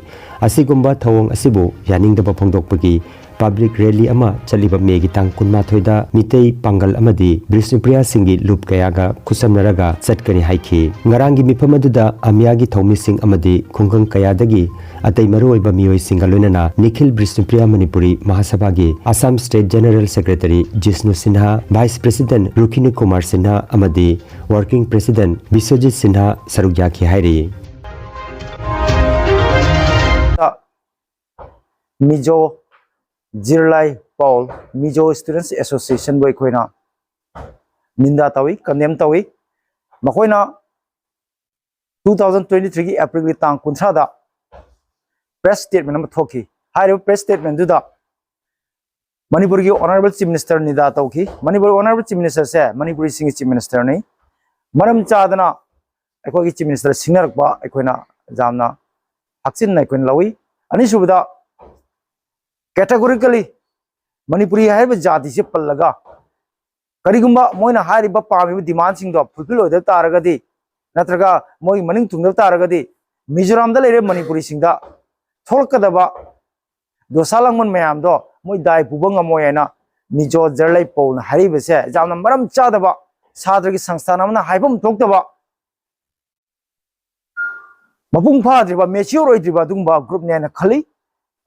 ꯑꯁꯤꯒꯨꯝꯕ ꯊꯧꯑꯣꯡ ꯑꯁꯤꯕꯨ ꯌꯥꯅꯤꯡꯗꯕ ꯐꯣꯡꯗꯣꯛꯄꯒꯤ ꯄꯕ꯭ꯂꯤꯛ ꯔꯦꯂꯤ ꯑꯃ ꯆꯠꯂꯤꯕ ꯃꯦꯒꯤ ꯇꯥꯡ ꯀꯨꯟꯃꯥꯊꯣꯏꯗ ꯃꯤꯇꯩ ꯄꯥꯡꯒꯜ ꯑꯃꯗꯤ ꯕꯤꯁꯅꯨꯄ꯭ꯔꯤꯌꯥ ꯁꯤꯡꯒꯤ ꯂꯨꯞ ꯀꯌꯥꯒ ꯈꯨꯠꯁꯝꯅꯔꯒ ꯆꯠꯀꯅꯤ ꯍꯥꯏꯈꯤ꯫ ꯉꯔꯥꯡꯒꯤ ꯃꯤꯐꯝ ꯑꯗꯨꯗ ꯑꯃꯤꯌꯥꯒꯤ ꯊꯧꯃꯤꯁꯤꯡ ꯑꯃꯗꯤ ꯈꯨꯡꯒꯪ ꯀꯌꯥꯗꯒꯤ ꯑꯇꯩ ꯃꯔꯨꯑꯣꯏꯕ ꯃꯤꯑꯣꯏꯁꯤꯡꯒ ꯂꯣꯏꯅꯅ ꯅꯤꯈꯤꯜ ꯕꯤꯁꯅꯨꯄ꯭ꯔꯤꯌꯥ ꯃꯅꯤꯄꯨꯔꯤ ꯃꯍꯥꯁꯚꯥꯒꯤ Assam state general secretary Jishnu Sinha, vice president Rukhini Kumar Sinha ꯑꯃꯗꯤ ꯋꯥꯔꯀꯤꯡ ꯄ꯭ꯔꯦꯁꯤꯗꯦꯟꯠ ꯕꯤꯁ꯭ꯋꯖꯤꯠ ꯁꯤꯟꯍꯥ ꯁꯔꯨꯛ ꯌꯥꯈꯤ ꯍꯥꯏꯔꯤ꯫ ꯃꯤꯖꯣ ꯖꯤꯔꯂꯥꯏ ꯄꯥꯎꯜ, ꯃꯤꯖꯣ ꯁ꯭ꯇꯨꯗꯦꯟꯠꯁ ꯑꯦꯁꯣꯁꯤꯌꯦꯁꯟꯕꯨ ꯑꯩꯈꯣꯏꯅ ꯅꯤꯟꯗꯥ ꯇꯧꯏ, ꯀꯟꯗꯦꯝ ꯇꯧꯏ꯫ ꯃꯈꯣꯏꯅ ꯇꯨ ꯊꯥꯎꯖꯟ ꯇ꯭ꯋꯦꯟꯇꯤ ꯊ꯭ꯔꯤꯒꯤ ꯑꯦꯄ꯭ꯔꯤꯜꯒꯤ ꯇꯥꯡ ꯀꯨꯟꯊ꯭ꯔꯥꯗ ꯄ꯭ꯔꯦꯁ ꯁ꯭ꯇꯦꯠꯃꯦꯟ ꯑꯃ ꯊꯣꯛꯈꯤ꯫ ꯍꯥꯏꯔꯤꯕ ꯄ꯭ꯔꯦꯁ ꯁ꯭ꯇꯦꯠꯃꯦꯟꯗꯨꯗ ꯃꯅꯤꯄꯨꯔꯒꯤ ꯑꯣꯅꯔꯦꯕꯜ ꯆꯤꯐ ꯃꯤꯅꯤꯁꯇꯔ ꯅꯤꯟꯗꯥ ꯇꯧꯈꯤ꯫ ꯃꯅꯤꯄꯨꯔꯒꯤ ꯑꯣꯅꯔꯦꯕꯜ ꯆꯤꯐ ꯃꯤꯅꯤꯁꯇꯔꯁꯦ ꯃꯅꯤꯄꯨꯔꯤꯁꯤꯡꯒꯤ ꯆꯤꯐ ꯃꯤꯅꯤꯁꯇꯔꯅꯤ꯫ ꯃꯔꯝ ꯆꯥꯗꯅ ꯑꯩꯈꯣꯏꯒꯤ ꯆꯤꯐ ꯃꯤꯅꯤꯁꯇꯔ ꯁꯤꯡꯅꯔꯛꯄ ꯑꯩꯈꯣꯏꯅ ꯌꯥꯝꯅ ꯍꯛꯆꯤꯟꯅ ꯑꯩꯈꯣꯏꯅ ꯂꯧꯏ꯫ ꯑꯅꯤꯁꯨꯕꯗ, ꯀꯦꯇꯦꯒꯣꯔꯤꯀꯦꯂꯤ ꯃꯅꯤꯄꯨꯔꯤ ꯍꯥꯏꯔꯤꯕ ꯖꯥꯇꯤꯁꯦ ꯄꯜꯂꯒ ꯀꯔꯤꯒꯨꯝꯕ ꯃꯣꯏꯅ ꯍꯥꯏꯔꯤꯕ ꯄꯥꯝꯃꯤꯕ ꯗꯤꯃꯥꯟꯁꯤꯡꯗꯣ ꯐꯨꯜꯐꯤꯜ ꯑꯣꯏꯗꯕ ꯇꯥꯔꯒꯗꯤ, ꯅꯠꯇ꯭ꯔꯒ ꯃꯣꯏꯒꯤ ꯃꯅꯤꯡ ꯊꯨꯡꯗꯕ ꯇꯥꯔꯒꯗꯤ, ꯃꯤꯖꯣꯔꯥꯝꯗ ꯂꯩꯔꯤꯕ ꯃꯅꯤꯄꯨꯔꯤꯁꯤꯡꯗ ꯊꯣꯛꯂꯛꯀꯗꯕ ꯗꯣꯁꯥ ꯂꯥꯡꯕꯟ ꯃꯌꯥꯝꯗꯣ ꯃꯣꯏ ꯗꯥꯏ ꯄꯨꯕ ꯉꯝꯃꯣꯏ ꯍꯥꯏꯅ ꯃꯤꯖꯣ ꯖꯔꯂꯩ ꯄꯧꯅ ꯍꯥꯏꯔꯤꯕꯁꯦ ꯌꯥꯝꯅ ꯃꯔꯝ ꯆꯥꯗꯕ, ꯁꯥꯇ꯭ꯔꯒꯤ ꯁꯪꯁꯊꯥꯟ ꯑꯃꯅ ꯍꯥꯏꯐꯝ ꯊꯣꯛꯇꯕ, ꯃꯄꯨꯡ ꯐꯥꯗ꯭ꯔꯤꯕ, ꯃꯦꯆꯤꯌꯣꯔ ꯑꯣꯏꯗ꯭ꯔꯤꯕ ꯑꯗꯨꯒꯨꯝꯕ ꯒ꯭ꯔꯨꯞꯅꯦ ꯍꯥꯏꯅ ꯈꯜꯂꯤ꯫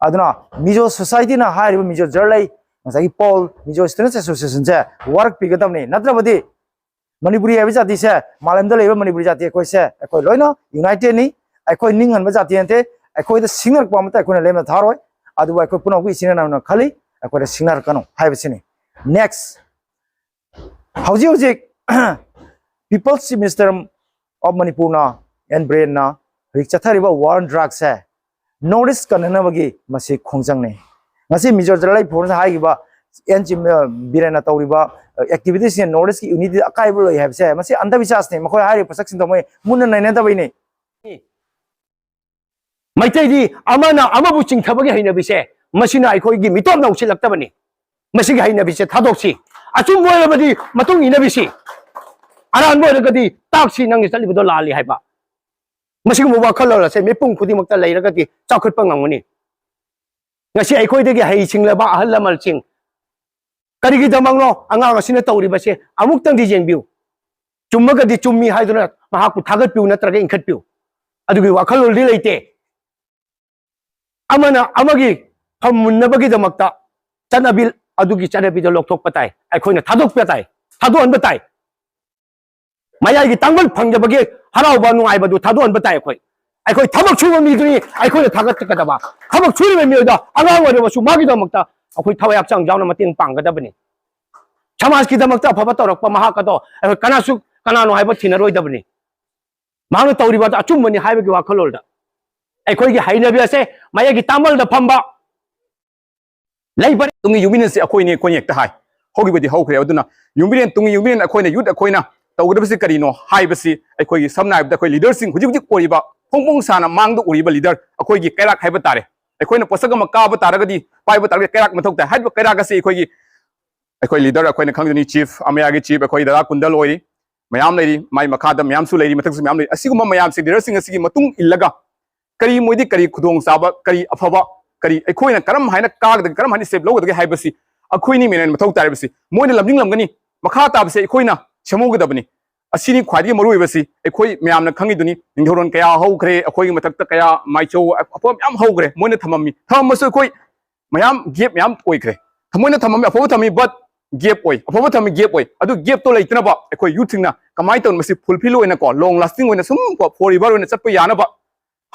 ꯑꯗꯨꯅ ꯃꯤꯖꯣ ꯁꯣꯁꯥꯏꯇꯤꯅ ꯍꯥꯏꯔꯤꯕ ꯃꯤꯖꯣ ꯖꯔꯂꯩ, ꯉꯁꯥꯏꯒꯤ ꯄꯧꯜ, ꯃꯤꯖꯣ ꯁ꯭ꯇꯨꯗꯦꯟꯠꯁ ꯑꯦꯁꯣꯁꯤꯌꯦꯁꯟꯁꯦ ꯋꯥꯔꯛꯄꯤꯒꯗꯕꯅꯤ꯫ ꯅꯠꯇ꯭ꯔꯕꯗꯤ ꯃꯅꯤꯄꯨꯔꯤ ꯍꯥꯏꯕ ꯖꯥꯇꯤꯁꯦ, ꯃꯥꯂꯦꯝꯗ ꯂꯩꯕ ꯃꯅꯤꯄꯨꯔꯤ ꯖꯥꯇꯤ ꯑꯩꯈꯣꯏꯁꯦ, ꯑꯩꯈꯣꯏ ꯂꯣꯏꯅ ꯌꯨꯅꯥꯏꯇꯦꯗꯅꯤ꯫ ꯑꯩꯈꯣꯏ ꯅꯤꯡꯍꯟꯕ ꯖꯥꯇꯤ ꯅꯠꯇꯦ꯫ ꯑꯩꯈꯣꯏꯗ ꯁꯤꯡꯅꯔꯛꯄ ꯑꯃꯠꯇ ꯑꯩꯈꯣꯏꯅ ꯂꯦꯝꯅ ꯊꯥꯔꯣꯏ꯫ ꯑꯗꯨꯕꯨ ꯑꯩꯈꯣꯏ ꯄꯨꯝꯅꯃꯛꯄꯨ ꯏꯆꯤꯟ ꯏꯅꯥꯎꯅ ꯈꯜꯂꯤ꯫ ꯑꯩꯈꯣꯏꯗ ꯁꯤꯡꯅꯔꯛꯀꯅꯨ ꯍꯥꯏꯕꯁꯤꯅꯤ꯫ ꯅꯦꯛꯁ, ꯍꯧꯖꯤꯛ ꯍꯧꯖꯤꯛ ꯄꯤꯄꯜꯁ ꯆꯤꯐ ꯃꯤꯅꯤꯁꯇꯔ ꯑꯣꯐ ꯃꯅꯤꯄꯨꯔꯅ, ꯑꯦꯟ ꯕꯤꯔꯦꯟꯅ ꯍꯧꯖꯤꯛ ꯆꯠꯊꯔꯤꯕ ꯋꯥꯔ ꯑꯣꯟ ꯗ꯭ꯔꯒꯁꯦ ꯅꯣꯔꯠ ꯏꯁ ꯀꯟꯅꯅꯕꯒꯤ ꯃꯁꯤ ꯈꯣꯡꯖꯪꯅꯤ꯫ ꯉꯁꯤ ꯃꯤꯖꯣ ꯖꯔꯂꯩ ꯐꯣꯔꯝꯁ ꯍꯥꯏꯈꯤꯕ ꯑꯦꯟ ꯆꯤꯝ-, ꯕꯤꯔꯦꯟꯅ ꯇꯧꯔꯤꯕ ꯑꯦꯛꯇꯤꯚꯤꯇꯤꯁꯁꯤꯅ ꯅꯣꯔꯠ ꯏꯁꯀꯤ ꯌꯨꯅꯤꯇꯤꯗ ꯑꯀꯥꯏꯕ ꯂꯣꯏ ꯍꯥꯏꯕꯁꯦ ꯃꯁꯤ ꯑꯟꯙꯕꯤꯁ꯭ꯋꯥꯁꯅꯤ꯫ ꯃꯈꯣꯏ ꯍꯥꯏꯔꯤꯕ ꯄꯣꯠꯁꯛꯁꯤꯡꯗꯣ ꯃꯣꯏ ꯃꯨꯟꯅ ꯅꯩꯅꯗꯕꯩꯅꯤ꯫ ꯃꯩꯇꯩꯗꯤ ꯑꯃꯅ ꯑꯃꯕꯨ ꯆꯤꯡꯊꯕꯒꯤ ꯍꯩꯅꯕꯤꯁꯦ, ꯃꯁꯤꯅ ꯑꯩꯈꯣꯏꯒꯤ ꯃꯤꯇꯣꯞ ꯅꯧꯁꯤꯜꯂꯛꯇꯕꯅꯤ꯫ ꯃꯁꯤꯒꯤ ꯍꯩꯅꯕꯤꯁꯦ ꯊꯥꯗꯣꯛꯁꯤ꯫ ꯑꯆꯨꯝꯕ ꯑꯣꯏꯔꯕꯗꯤ ꯃꯇꯨꯡ ꯏꯟꯅꯕꯤꯁꯤ, ꯑꯔꯥꯟꯕ ꯑꯣꯏꯔꯒꯗꯤ ꯇꯥꯛꯁꯤ, ꯅꯪꯅ ꯆꯠꯂꯤꯕꯗꯣ ꯂꯥꯜꯂꯤ ꯍꯥꯏꯕ꯫ ꯃꯁꯤꯒꯨꯝꯕ ꯋꯥꯈꯜꯂꯣꯟ ꯑꯁꯦ ꯃꯤꯄꯨꯝ ꯈꯨꯗꯤꯡꯃꯛꯇ ꯂꯩꯔꯒꯗꯤ ꯆꯥꯎꯈꯠꯄ ꯉꯝꯒꯅꯤ꯫ ꯉꯁꯤ ꯑꯩꯈꯣꯏꯗꯒꯤ ꯍꯩꯁꯤꯡꯂꯕ ꯑꯍꯜ ꯂꯃꯟꯁꯤꯡ ꯀꯔꯤꯒꯤꯗꯃꯛꯅꯣ ꯑꯉꯥꯡ ꯑꯁꯤꯅ ꯇꯧꯔꯤꯕꯁꯦ? ꯑꯃꯨꯛꯇꯪꯗꯤ ꯌꯦꯡꯕꯤꯌꯨ꯫ ꯆꯨꯝꯃꯒꯗꯤ ꯆꯨꯝꯃꯤ ꯍꯥꯏꯗꯨꯅ ꯃꯍꯥꯛꯄꯨ ꯊꯥꯒꯠꯄꯤꯌꯨ ꯅꯠꯇ꯭ꯔꯒ ꯏꯟꯈꯠꯄꯤꯌꯨ꯫ ꯑꯗꯨꯒꯤ ꯋꯥꯈꯜꯂꯣꯟꯗꯤ ꯂꯩꯇꯦ꯫ ꯑꯃꯅ ꯑꯃꯒꯤ ꯐꯝꯃꯨꯟꯅꯕꯒꯤꯗꯃꯛꯇ ꯆꯠꯅꯕꯤ, ꯑꯗꯨꯒꯤ ꯆꯠꯅꯕꯤꯗꯣ ꯂꯧꯊꯣꯛꯄ ꯇꯥꯏ, ꯑꯩꯈꯣꯏꯅ ꯊꯥꯗꯣꯛꯄ ꯇꯥꯏ, ꯊꯥꯗꯣꯛꯍꯟꯕ ꯇꯥꯏ꯫ ꯃꯌꯥꯏꯒꯤ ꯇꯥꯡꯕꯜ ꯐꯪꯖꯕꯒꯤ ꯍꯔꯥꯎꯕ ꯅꯨꯡꯉꯥꯏꯕꯗꯨ ꯊꯥꯗꯣꯛꯍꯟꯕ ꯇꯥꯏ꯫ ꯑꯩꯈꯣꯏ ꯑꯩꯈꯣꯏ ꯊꯕꯛ ꯁꯨꯕ ꯃꯤꯗꯨꯅꯤ ꯑꯩꯈꯣꯏꯅ ꯊꯥꯒꯠꯀꯗꯕ꯫ ꯊꯕꯛ ꯁꯨꯔꯤꯕ ꯃꯤꯑꯣꯏꯗ ꯑꯉꯥꯡ ꯑꯣꯏꯔꯕꯁꯨ ꯃꯥꯒꯤꯗꯃꯛꯇ ꯑꯩꯈꯣꯏ ꯊꯋꯥꯏ ꯍꯛꯆꯥꯡ ꯌꯥꯎꯅ ꯃꯇꯦꯡ ꯄꯥꯡꯒꯗꯕꯅꯤ꯫ ꯁꯃꯥꯖꯀꯤꯗꯃꯛꯇ ꯑꯐꯕ ꯇꯧꯔꯛꯄ ꯃꯍꯥꯛ ꯑꯗꯣ ꯑꯩꯈꯣꯏ ꯀꯅꯥꯁꯨ ꯀꯅꯥꯅꯣ ꯍꯥꯏꯕ ꯊꯤꯅꯔꯣꯏꯗꯕꯅꯤ꯫ ꯃꯍꯥꯛꯅ ꯇꯧꯔꯤꯕ ꯑꯗꯨ ꯑꯆꯨꯝꯕꯅꯤ ꯍꯥꯏꯕꯒꯤ ꯋꯥꯈꯜꯂꯣꯟꯗ ꯑꯩꯈꯣꯏꯒꯤ ꯍꯩꯅꯕꯤ ꯑꯁꯦ ꯃꯌꯥꯏꯒꯤ ꯇꯥꯡꯕꯜꯗ ꯐꯝꯕ ꯂꯩꯕ꯫ ꯇꯨꯡꯒꯤ ꯌꯨꯝꯕꯤꯔꯦꯟꯁꯤ ꯑꯩꯈꯣꯏꯅꯤ, ꯑꯩꯈꯣꯏꯅꯤ ꯍꯦꯛꯇ ꯍꯥꯏ꯫ ꯍꯧꯈꯤꯕꯗꯤ ꯍꯧꯈ꯭ꯔꯦ꯫ ꯑꯗꯨꯅ ꯌꯨꯝꯕꯤꯔꯦꯟ, ꯇꯨꯡꯒꯤ ꯌꯨꯝꯕꯤꯔꯦꯟ ꯑꯩꯈꯣꯏꯅ, ꯌꯨꯠ ꯑꯩꯈꯣꯏꯅ ꯇꯧꯒꯗꯕꯁꯤ ꯀꯔꯤꯅꯣ ꯍꯥꯏꯕꯁꯤ ꯑꯩꯈꯣꯏꯒꯤ, ꯁꯝꯅ ꯍꯥꯏꯔꯕꯗ, ꯑꯩꯈꯣꯏ ꯂꯤꯗꯔꯁꯤꯡ, ꯍꯧꯖꯤꯛ ꯍꯧꯖꯤꯛ ꯑꯣꯏꯔꯤꯕ, ꯐꯣꯡ ꯐꯣꯡ ꯁꯥꯅ ꯃꯥꯡꯗ ꯎꯔꯤꯕ ꯂꯤꯗꯔ, ꯑꯩꯈꯣꯏꯒꯤ ꯀꯩꯔꯥꯛ ꯍꯥꯏꯕ ꯇꯥꯔꯦ꯫ ꯑꯩꯈꯣꯏꯅ ꯄꯣꯠꯁꯛ ꯑꯃ ꯀꯥꯕ ꯇꯥꯔꯒꯗꯤ, ꯄꯥꯏꯕ ꯇꯥꯔꯒꯗꯤ ꯀꯩꯔꯥꯛ ꯃꯊꯧ ꯇꯥꯏ꯫ ꯍꯥꯏꯔꯤꯕ ꯀꯩꯔꯥꯛ ꯑꯁꯤ ꯑꯩꯈꯣꯏꯒꯤ, ꯑꯩꯈꯣꯏ ꯂꯤꯗꯔ ꯑꯩꯈꯣꯏꯅ ꯈꯪꯒꯅꯤ, ꯆꯤꯐ, ꯑꯃꯌꯥꯒꯤ ꯆꯤꯐ ꯑꯩꯈꯣꯏ ꯗꯗꯥ ꯀꯨꯟꯗꯜ ꯑꯣꯏꯔꯤ, ꯃꯌꯥꯝ ꯂꯩꯔꯤ, ꯃꯥꯏ ꯃꯈꯥꯗ ꯃꯌꯥꯝꯁꯨ ꯂꯩꯔꯤ, ꯃꯊꯛꯁꯨ ꯃꯌꯥꯝ ꯂꯩꯔꯤ꯫ ꯑꯁꯤꯒꯨꯝꯕ ꯃꯌꯥꯝꯁꯤ, ꯂꯤꯗꯔꯁꯤꯡ ꯑꯁꯤꯒꯤ ꯃꯇꯨꯡ ꯏꯜꯂꯒ ꯀꯔꯤ, ꯃꯣꯏꯗꯤ ꯀꯔꯤ ꯈꯨꯗꯣꯡꯆꯥꯕ, ꯀꯔꯤ ꯑꯐꯕ, ꯀꯔꯤ ꯑꯩꯈꯣꯏꯅ ꯀꯔꯝ ꯍꯥꯏꯅ ꯀꯥꯒꯗꯒꯦ, ꯀꯔꯝ ꯍꯥꯏꯅ ꯁ꯭ꯇꯦꯞ ꯂꯧꯒꯗꯒꯦ ꯍꯥꯏꯕꯁꯤ ꯑꯩꯈꯣꯏꯅꯤ ꯃꯦꯅꯦꯖ ꯃꯊꯧ ꯇꯥꯔꯤꯕꯁꯤ꯫ ꯃꯣꯏꯅ ꯂꯝꯖꯤꯡꯂꯝꯒꯅꯤ, ꯃꯈꯥ ꯇꯥꯕꯁꯦ ꯑꯩꯈꯣꯏꯅ ꯁꯦꯝꯍꯧꯒꯗꯕꯅꯤ꯫ ꯑꯁꯤꯅꯤ ꯈ꯭ꯋꯥꯏꯗꯒꯤ ꯃꯔꯨ ꯑꯣꯏꯕꯁꯤ꯫ ꯑꯩꯈꯣꯏ ꯃꯌꯥꯝꯅ ꯈꯪꯉꯤꯗꯨꯅꯤ, ꯅꯤꯡꯊꯧꯔꯣꯟ ꯀꯌꯥ ꯍꯧꯈ꯭ꯔꯦ, ꯑꯩꯈꯣꯏꯒꯤ ꯃꯊꯛꯇ ꯀꯌꯥ ꯃꯥꯏꯆꯧ ꯑꯐꯕ ꯃꯌꯥꯝ ꯍꯧꯈ꯭ꯔꯦ, ꯃꯣꯏꯅ ꯊꯝꯃꯝꯃꯤ꯫ ꯊꯝꯃꯝꯃꯁꯨ ꯑꯩꯈꯣꯏ ꯃꯌꯥꯝ ꯒꯦꯞ ꯃꯌꯥꯝ ꯑꯣꯏꯈ꯭ꯔꯦ꯫ ꯊꯃꯣꯏꯅ ꯊꯝꯃꯝꯃꯤ, ꯑꯐꯕ ꯊꯝꯃꯤ, but ꯒꯦꯞ ꯑꯣꯏ, ꯑꯐꯕ ꯊꯝꯃꯤ, ꯒꯦꯞ ꯑꯣꯏ꯫ ꯑꯗꯨ ꯒꯦꯞꯇꯣ ꯂꯩꯇꯅꯕ ꯑꯩꯈꯣꯏ ꯌꯨꯠꯁꯤꯡꯅ ꯀꯃꯥꯏꯅ ꯇꯧꯅ ꯃꯁꯤ ꯐꯨꯜꯐꯤꯜ ꯑꯣꯏꯅꯀꯣ, ꯂꯣꯡ ꯂꯥꯁꯇꯤꯡ ꯑꯣꯏꯅ ꯁꯨꯝ ꯀꯣ ꯐꯣꯔ ꯑꯦꯚꯔ ꯑꯣꯏꯅ ꯆꯠꯄ ꯌꯥꯅꯕ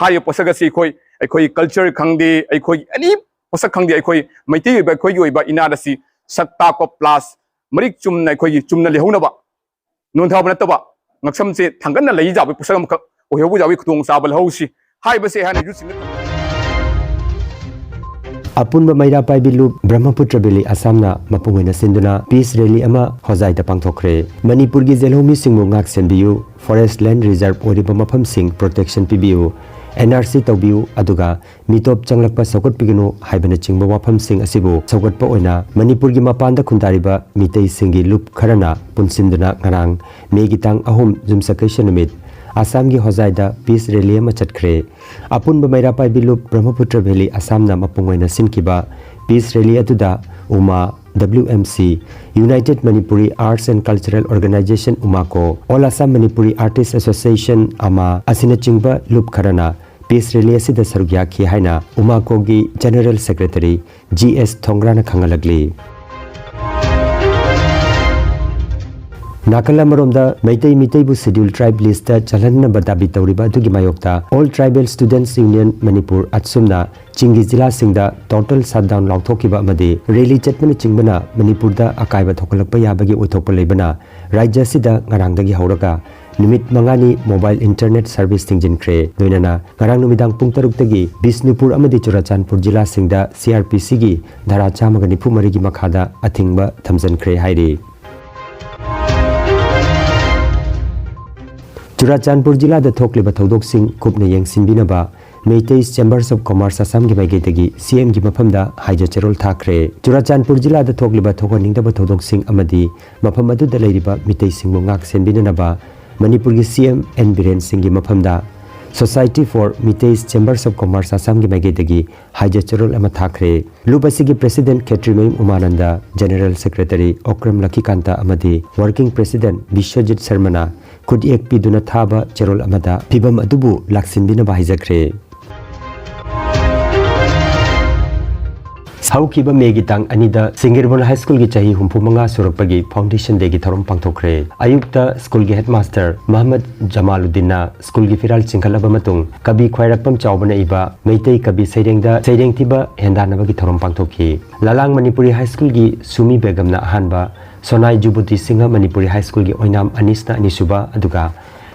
ꯍꯥꯏꯔꯤꯕ ꯄꯣꯠꯁꯛ ꯑꯁꯤ ꯑꯩꯈꯣꯏ, ꯑꯩꯈꯣꯏ ꯀꯜꯆꯔ ꯈꯪꯗꯦ, ꯑꯩꯈꯣꯏꯒꯤ ꯑꯦꯅꯤ ꯄꯣꯠꯁꯛ ꯈꯪꯗꯦ, ꯑꯩꯈꯣꯏ ꯃꯩꯇꯩ ꯑꯣꯏꯕ ꯑꯩꯈꯣꯏꯒꯤ ꯑꯣꯏꯕ ꯏꯅꯥꯠ ꯑꯁꯤ ꯁꯛ ꯇꯥꯛꯄ ꯄ꯭ꯂꯁ ꯃꯔꯤꯛ ꯆꯨꯝꯅ ꯑꯩꯈꯣꯏꯒꯤ ꯆꯨꯝꯅ ꯂꯩꯍꯧꯅꯕ, ꯅꯣꯟꯊꯕ ꯅꯠꯇꯕ, ꯉꯛꯁꯝꯁꯦ ꯊꯥꯡꯒꯠꯅ ꯂꯩ ꯌꯥꯕꯒꯤ ꯄꯣꯠꯁꯛ ꯑꯃꯈꯛ ꯑꯣꯏꯍꯧꯕ ꯌꯥꯕꯒꯤ ꯈꯨꯗꯣꯡꯆꯥꯕ ꯂꯧꯍꯧꯁꯤ ꯍꯥꯏꯕꯁꯦ ꯑꯩꯍꯥꯛꯅ ꯌꯨꯠꯁꯤꯡꯗ ꯊꯝꯖꯒꯦ꯫ ꯑꯄꯨꯟꯕ ꯃꯩꯔꯥ ꯄꯥꯏꯕꯤ ꯂꯨꯞ ꯕ꯭ꯔꯍ꯭ꯃꯄꯨꯇ꯭ꯔ ꯚꯦꯂꯤ ꯑꯁꯥꯝꯅ ꯃꯄꯨꯡ ꯑꯣꯏꯅ ꯁꯤꯟꯗꯨꯅ ꯄꯤꯁ ꯔꯦꯂꯤ ꯑꯃ ꯍꯣꯖꯥꯏꯗ ꯄꯥꯡꯊꯣꯛꯈ꯭ꯔꯦ꯫ ꯃꯅꯤꯄꯨꯔꯒꯤ ꯖꯦꯂꯧꯃꯤꯁꯤꯡꯕꯨ ꯉꯥꯛ ꯁꯦꯟꯕꯤꯌꯨ, ꯐꯣꯔꯦꯁ ꯂꯦꯟ ꯔꯤꯖꯔꯚ ꯑꯣꯏꯔꯤꯕ ꯃꯐꯝꯁꯤꯡ ꯄ꯭ꯔꯣꯇꯦꯛꯁꯟ ꯄꯤꯕꯤꯌꯨ, ꯑꯦꯟ ꯑꯥꯔ ꯁꯤ ꯇꯧꯕꯤꯌꯨ, ꯑꯗꯨꯒ ꯃꯤꯇꯣꯞ ꯆꯪꯂꯛꯄ ꯁꯧꯒꯠꯄꯤꯒꯅꯨ ꯍꯥꯏꯕꯅꯆꯤꯡꯕ ꯋꯥꯐꯝꯁꯤꯡ ꯑꯁꯤꯕꯨ ꯁꯧꯒꯠꯄ ꯑꯣꯏꯅ ꯃꯅꯤꯄꯨꯔꯒꯤ ꯃꯄꯥꯟꯗ ꯈꯨꯟꯗꯥꯔꯤꯕ ꯃꯤꯇꯩꯁꯤꯡꯒꯤ ꯂꯨꯞ ꯈꯔꯅ ꯄꯨꯟꯁꯤꯟꯗꯨꯅ ꯉꯔꯥꯡ ꯃꯦꯒꯤ ꯇꯥꯡ ꯑꯍꯨꯝ ꯌꯨꯝꯁꯀꯩꯁ ꯅꯨꯃꯤꯠ ꯑꯁꯥꯝꯒꯤ ꯍꯣꯖꯥꯏꯗ peace rally ꯑꯃ ꯆꯠꯈ꯭ꯔꯦ꯫ ꯑꯄꯨꯟꯕ ꯃꯩꯔꯥ ꯄꯥꯏꯕꯤ ꯂꯨꯞ ꯕ꯭ꯔꯍ꯭ꯃꯄꯨꯇ꯭ꯔ ꯚꯦꯂꯤ ꯑꯁꯥꯝꯅ ꯃꯄꯨꯡ ꯑꯣꯏꯅ ꯁꯤꯟꯈꯤꯕ peace rally ꯑꯗꯨꯗ ꯎꯃꯥ, W M C, United Manipuri Arts and Cultural Organization, ꯎꯃꯥꯀꯣ, All Assam Manipuri Artist Association, ꯑꯃꯥ, ꯑꯁꯤꯅꯆꯤꯡꯕ ꯂꯨꯞ ꯈꯔꯅ peace rally ꯑꯁꯤꯗ ꯁꯔꯨꯛ ꯌꯥꯈꯤ ꯍꯥꯏꯅ ꯎꯃꯥꯀꯣꯒꯤ General Secretary G S ꯊꯣꯡꯒ꯭ꯔꯥꯅ ꯈꯪꯍꯜꯂꯛꯂꯤ꯫ ꯅꯥꯀꯜ ꯑꯃꯔꯣꯝꯗ, ꯃꯩꯇꯩ ꯃꯤꯇꯩꯕꯨ Scheduled Tribe list ꯆꯜꯍꯟꯅꯕ ꯗꯥꯕꯤ ꯇꯧꯔꯤꯕ ꯑꯗꯨꯒꯤ ꯃꯥꯌꯣꯛꯇ All Tribal Students Union Manipur, ꯑꯠꯁꯨꯝꯅ ꯆꯤꯡꯒꯤ ꯖꯤꯂꯥꯁꯤꯡꯗ total shutdown ꯂꯥꯎꯊꯣꯛꯈꯤꯕ ꯑꯃꯗꯤ rally ꯆꯠꯄꯅꯆꯤꯡꯕꯅ ꯃꯅꯤꯄꯨꯔꯗ ꯑꯀꯥꯏꯕ ꯊꯣꯛꯍꯜꯂꯛꯄ ꯌꯥꯕꯒꯤ ꯑꯣꯏꯊꯣꯛꯄ ꯂꯩꯕꯅ, ꯔꯥꯖ꯭ꯌ ꯑꯁꯤꯗ ꯉꯔꯥꯡꯗꯒꯤ ꯍꯧꯔꯒ ꯅꯨꯃꯤꯠ ꯃꯉꯥꯅꯤ mobile internet service ꯊꯤꯡꯖꯤꯟꯈ꯭ꯔꯦ꯫ ꯂꯣꯏꯅꯅ ꯉꯔꯥꯡ ꯅꯨꯃꯤꯗꯥꯡ ꯄꯨꯡ ꯇꯔꯨꯛꯇꯒꯤ ꯕꯤꯁꯅꯨꯄꯨꯔ ꯑꯃꯗꯤ ꯆꯨꯔꯥꯆꯥꯟꯄꯨꯔ ꯖꯤꯂꯥꯁꯤꯡꯗ C R P Cꯒꯤ ꯙꯥꯔꯥ ꯆꯥꯝꯃꯒ ꯅꯤꯐꯨ ꯃꯔꯤꯒꯤ ꯃꯈꯥꯗ ꯑꯊꯤꯡꯕ ꯊꯝꯖꯤꯟꯈ꯭ꯔꯦ ꯍꯥꯏꯔꯤ꯫ ꯆꯨꯔꯥꯆꯥꯟꯄꯨꯔ ꯖꯤꯂꯥꯗ ꯊꯣꯛꯂꯤꯕ ꯊꯧꯗꯣꯛꯁꯤꯡ ꯀꯨꯞꯅ ꯌꯦꯡꯁꯤꯟꯕꯤꯅꯕ Meiteis Chambers of Commerce Assam ꯒꯤ ꯃꯥꯏꯀꯩꯗꯒꯤ C M ꯒꯤ ꯃꯐꯝꯗ ꯍꯥꯏꯖ ꯆꯦꯔꯣꯜ ꯊꯥꯈ꯭ꯔꯦ꯫ ꯆꯨꯔꯥꯆꯥꯟꯄꯨꯔ ꯖꯤꯂꯥꯗ ꯊꯣꯛꯂꯤꯕ ꯊꯣꯛꯍꯟꯅꯤꯡꯗꯕ ꯊꯧꯗꯣꯛꯁꯤꯡ ꯑꯃꯗꯤ ꯃꯐꯝ ꯑꯗꯨꯗ ꯂꯩꯔꯤꯕ ꯃꯤꯇꯩꯁꯤꯡꯕꯨ ꯉꯥꯛ ꯁꯦꯟꯕꯤꯅꯅꯕ ꯃꯅꯤꯄꯨꯔꯒꯤ C M N ꯕꯤꯔꯦꯟ ꯁꯤꯡꯒꯤ ꯃꯐꯝꯗ Society for Meiteis Chambers of Commerce Assam ꯒꯤ ꯃꯥꯏꯀꯩꯗꯒꯤ ꯍꯥꯏꯖ ꯆꯦꯔꯣꯜ ꯑꯃ ꯊꯥꯈ꯭ꯔꯦ꯫ ꯂꯨꯞ ꯑꯁꯤꯒꯤ President ꯈꯦꯇ꯭ꯔꯤꯃꯌꯨꯝ ꯎꯃꯥꯅꯟꯗ, General Secretary ꯑꯣꯀ꯭ꯔꯝ ꯂꯛꯈꯤꯀꯥꯟꯇ ꯑꯃꯗꯤ Working President ꯕꯤꯁ꯭ꯋꯖꯤꯠ ꯁꯔꯃꯅ ꯈꯨꯠꯌꯦꯛ ꯄꯤꯗꯨꯅ ꯊꯥꯕ ꯆꯦꯔꯣꯜ ꯑꯃꯗ ꯐꯤꯚꯝ ꯑꯗꯨꯕꯨ ꯂꯥꯛꯁꯤꯟꯕꯤꯅꯕ ꯍꯥꯏꯖꯈ꯭ꯔꯦ꯫ ꯍꯧꯈꯤꯕ ꯃꯦꯒꯤ ꯇꯥꯡ ꯑꯅꯤꯗ ꯁꯤꯡꯒꯤꯔꯕꯣꯟ ꯍꯥꯏ ꯁ꯭ꯀꯨꯜꯒꯤ ꯆꯍꯤ ꯍꯨꯝꯐꯨ ꯃꯉꯥ ꯁꯨꯔꯛꯄꯒꯤ Foundation Dayꯒꯤ ꯊꯧꯔꯝ ꯄꯥꯡꯊꯣꯛꯈ꯭ꯔꯦ꯫ ꯑꯌꯨꯛꯇ ꯁ꯭ꯀꯨꯜꯒꯤ headmaster ꯃꯍꯃꯗ ꯖꯃꯥꯂꯨꯗꯤꯟꯅ ꯁ꯭ꯀꯨꯜꯒꯤ ꯐꯤꯔꯥꯜ ꯆꯤꯡꯈꯠꯂꯕ ꯃꯇꯨꯡ ꯀꯕꯤ ꯈ꯭ꯋꯥꯏꯔꯥꯛꯄꯝ ꯆꯥꯎꯕꯅ ꯏꯕ ꯃꯩꯇꯩ ꯀꯕꯤ ꯁꯩꯔꯦꯡꯗ ꯁꯩꯔꯦꯡ ꯊꯤꯕ ꯍꯦꯟꯗꯥꯟꯅꯕꯒꯤ ꯊꯧꯔꯝ ꯄꯥꯡꯊꯣꯛꯈꯤ꯫ ꯂꯂꯥꯡ ꯃꯅꯤꯄꯨꯔꯤ ꯍꯥꯏ ꯁ꯭ꯀꯨꯜꯒꯤ ꯁꯨꯃꯤ ꯕꯦꯒꯝꯅ ꯑꯍꯥꯟꯕ, ꯁꯣꯅꯥꯏ ꯖꯨꯕꯨꯇꯤ ꯁꯤꯡꯍ ꯃꯅꯤꯄꯨꯔꯤ ꯍꯥꯏ ꯁ꯭ꯀꯨꯜꯒꯤ ꯑꯣꯏꯅꯥꯝ ꯑꯅꯤꯁꯅ ꯑꯅꯤꯁꯨꯕ, ꯑꯗꯨꯒ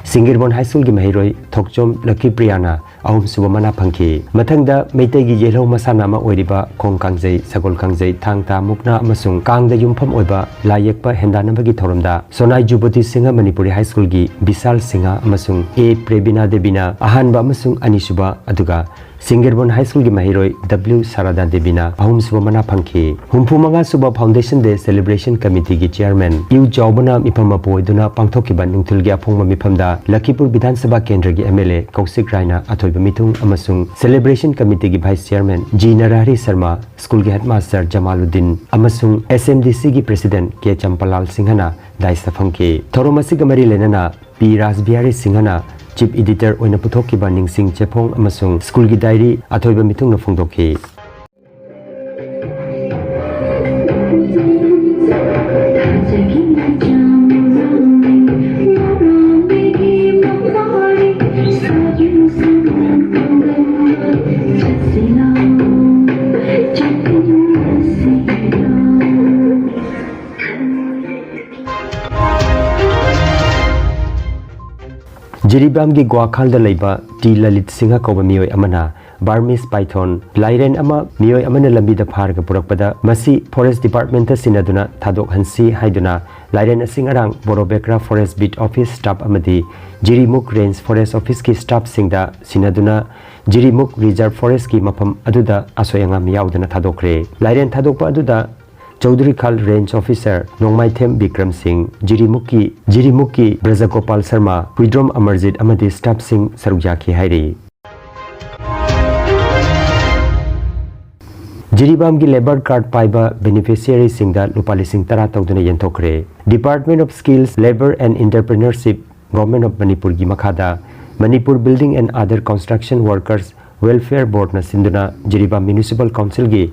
ꯁꯤꯡꯒꯤꯔꯕꯣꯟ ꯍꯥꯏ ꯁ꯭ꯀꯨꯜꯒꯤ ꯃꯍꯩꯔꯣꯏ ꯊꯣꯛꯆꯣꯝ ꯂꯛꯈꯤꯄ꯭ꯔꯤꯌꯥꯅ ꯑꯍꯨꯝꯁꯨꯕ ꯃꯅꯥ ꯐꯪꯈꯤ꯫ ꯃꯊꯪꯗ ꯃꯩꯇꯩꯒꯤ ꯌꯦꯜꯍꯧ ꯃꯁꯥꯟꯅ ꯑꯃ ꯑꯣꯏꯔꯤꯕ ꯈꯣꯡ ꯀꯥꯡꯖꯩ, ꯁꯒꯣꯜ ꯀꯥꯡꯖꯩ, ꯊꯥꯡ ꯇꯥ, ꯃꯨꯛꯅꯥ ꯑꯃꯁꯨꯡ ꯀꯥꯡꯗ ꯌꯨꯝꯐꯝ ꯑꯣꯏꯕ ꯂꯥꯏ ꯌꯦꯛꯄ ꯍꯦꯟꯗꯥꯟꯅꯕꯒꯤ ꯊꯧꯔꯝꯗ ꯁꯣꯅꯥꯏ ꯖꯨꯕꯨꯇꯤ ꯁꯤꯡꯍ ꯃꯅꯤꯄꯨꯔꯤ ꯍꯥꯏ ꯁ꯭ꯀꯨꯜꯒꯤ ꯕꯤꯁꯥꯜ ꯁꯤꯡꯍ ꯑꯃꯁꯨꯡ ꯑꯦ ꯄ꯭ꯔꯦꯕꯤꯅꯥ ꯗꯦꯕꯤꯅ ꯑꯍꯥꯟꯕ ꯑꯃꯁꯨꯡ ꯑꯅꯤꯁꯨꯕ, ꯑꯗꯨꯒ ꯁꯤꯡꯒꯤꯔꯕꯣꯟ ꯍꯥꯏ ꯁ꯭ꯀꯨꯜꯒꯤ ꯃꯍꯩꯔꯣꯏ ꯗꯕ꯭ꯂꯤꯎ ꯁꯥꯔꯥꯗꯥ ꯗꯦꯕꯤꯅ ꯑꯍꯨꯝꯁꯨꯕ ꯃꯅꯥ ꯐꯪꯈꯤ꯫ ꯍꯨꯝꯐꯨ ꯃꯉꯥ ꯁꯨꯕ ꯐꯥꯎꯟꯗꯦꯁꯟ ꯗꯦ ꯁꯦꯂꯦꯕ꯭ꯔꯦꯁꯟ ꯀꯃꯤꯇꯤꯒꯤ ꯆꯤꯌꯔꯃꯦꯟ ꯏꯎ ꯆꯥꯎꯕꯅ ꯃꯤꯐꯝ ꯃꯄꯨ ꯑꯣꯏꯗꯨꯅ ꯄꯥꯡꯊꯣꯛꯈꯤꯕ ꯅꯤꯡꯊꯤꯜꯒꯤ ꯑꯐꯣꯡꯕ ꯃꯤꯐꯝꯗ ꯂꯈꯤꯄꯨꯔ ꯕꯤꯙꯥꯟ ꯁꯚꯥ ꯀꯦꯟꯗ꯭ꯔꯒꯤ ꯑꯦꯝ ꯑꯦꯜ ꯑꯦ ꯀꯧꯁꯤꯛ ꯔꯥꯏꯅ ꯑꯊꯣꯏꯕ ꯃꯤꯊꯨꯡ ꯑꯃꯁꯨꯡ ꯁꯦꯂꯦꯕ꯭ꯔꯦꯁꯟ ꯀꯃꯤꯇꯤꯒꯤ vice chairman G Narahari Sharma, ꯁ꯭ꯀꯨꯜꯒꯤ ꯍꯦꯗꯃꯥꯁꯇꯔ ꯖꯃꯥꯂꯨꯗꯤꯟ ꯑꯃꯁꯨꯡ ꯑꯦꯁ ꯑꯦꯝ ꯗꯤ ꯁꯤꯒꯤ ꯄ꯭ꯔꯦꯁꯤꯗꯦꯟꯠ ꯀꯦ ꯆꯝꯄꯥꯂꯥꯜ ꯁꯤꯡꯍꯅ ꯗꯥꯏꯁꯇ ꯐꯝꯈꯤ꯫ ꯊꯧꯔꯝ ꯑꯁꯤꯒ ꯃꯔꯤ ꯂꯩꯅꯅ ꯄꯤ ꯔꯥꯖꯕꯤꯍꯥꯔꯤ ꯁꯤꯡꯍꯅ ꯆꯤꯐ ꯏꯗꯤꯇꯔ ꯑꯣꯏꯅ ꯄꯨꯊꯣꯛꯈꯤꯕ ꯅꯤꯡꯁꯤꯡ ꯆꯦꯐꯣꯡ ꯑꯃꯁꯨꯡ ꯁ꯭ꯀꯨꯜꯒꯤ ꯗꯥꯏꯔꯤ ꯑꯊꯣꯏꯕ ꯃꯤꯊꯨꯡꯅ ꯐꯣꯡꯗꯣꯛꯈꯤ꯫ ꯖꯤꯔꯤꯕꯥꯝꯒꯤ ꯒ꯭ꯋꯥꯈꯥꯜꯗ ꯂꯩꯕ ꯇꯤ ꯂꯂꯤꯠ ꯁꯤꯡꯍ ꯀꯧꯕ ꯃꯤꯑꯣꯏ ꯑꯃꯅ ꯕꯔꯃꯤꯁ ꯄꯥꯏꯊꯣꯟ ꯂꯥꯏꯔꯦꯟ ꯑꯃ ꯃꯤꯑꯣꯏ ꯑꯃꯅ ꯂꯝꯕꯤꯗ ꯐꯥꯔꯒ ꯄꯨꯔꯛꯄꯗ ꯃꯁꯤ ꯐꯣꯔꯦꯁ ꯗꯤꯄꯥꯔꯠꯃꯦꯟꯇ ꯁꯤꯟꯅꯗꯨꯅ ꯊꯥꯗꯣꯛꯍꯟꯁꯤ ꯍꯥꯏꯗꯨꯅ ꯂꯥꯏꯔꯦꯟ ꯑꯁꯤ ꯉꯔꯥꯡ ꯕꯣꯔꯣꯕꯦꯀ꯭ꯔꯥ ꯐꯣꯔꯦꯁ ꯕꯤꯠ ꯑꯣꯐꯤꯁ ꯁ꯭ꯇꯥꯐ ꯑꯃꯗꯤ ꯖꯤꯔꯤꯃꯨꯛ ꯔꯦꯟꯖ ꯐꯣꯔꯦꯁ ꯑꯣꯐꯤꯁꯀꯤ ꯁ꯭ꯇꯥꯐꯁꯤꯡꯗ ꯁꯤꯟꯅꯗꯨꯅ ꯖꯤꯔꯤꯃꯨꯛ ꯔꯤꯖꯔꯚ ꯐꯣꯔꯦꯁꯀꯤ ꯃꯐꯝ ꯑꯗꯨꯗ ꯑꯁꯣꯏ ꯑꯉꯥꯝ ꯌꯥꯎꯗꯅ ꯊꯥꯗꯣꯛꯈ꯭ꯔꯦ꯫ ꯂꯥꯏꯔꯦꯟ ꯊꯥꯗꯣꯛꯄ ꯑꯗꯨꯗ ꯆꯧꯗ꯭ꯔꯤꯈꯥꯜ ꯔꯦꯟꯖ ꯑꯣꯐꯤꯁꯔ ꯅꯣꯡꯃꯥꯏꯊꯦꯝ ꯕꯤꯀ꯭ꯔꯝ ꯁꯤꯡ, ꯖꯤꯔꯤꯃꯨꯛꯀꯤ, ꯖꯤꯔꯤꯃꯨꯛꯀꯤ ꯕ꯭ꯔꯖꯒꯣꯄꯥꯜ ꯁꯔꯃ, ꯍꯨꯏꯗ꯭ꯔꯣꯝ ꯑꯃꯔꯖꯤꯠ ꯑꯃꯗꯤ ꯁ꯭ꯇꯥꯐꯁꯤꯡ ꯁꯔꯨꯛ ꯌꯥꯈꯤ ꯍꯥꯏꯔꯤ꯫ ꯖꯤꯔꯤꯕꯥꯝꯒꯤ ꯂꯦꯕꯔ ꯀꯥꯔꯗ ꯄꯥꯏꯕ ꯕꯦꯅꯤꯐꯤꯁꯤꯌꯔꯤꯁꯤꯡꯗ ꯂꯨꯄꯥ ꯂꯤꯁꯤꯡ ꯇꯔꯥ ꯇꯧꯗꯨꯅ ꯌꯦꯟꯊꯣꯛꯈ꯭ꯔꯦ꯫ Department of Skills, Labour and Entrepreneurship, Government of ꯃꯅꯤꯄꯨꯔꯒꯤ ꯃꯈꯥꯗ Manipur building and other construction workers welfare ꯕꯣꯔꯗꯅ ꯁꯤꯟꯗꯨꯅ ꯖꯤꯔꯤꯕꯥꯝ ꯃ꯭ꯌꯨꯅꯤꯁꯤꯄꯥꯜ ꯀꯥꯎꯟꯁꯤꯜꯒꯤ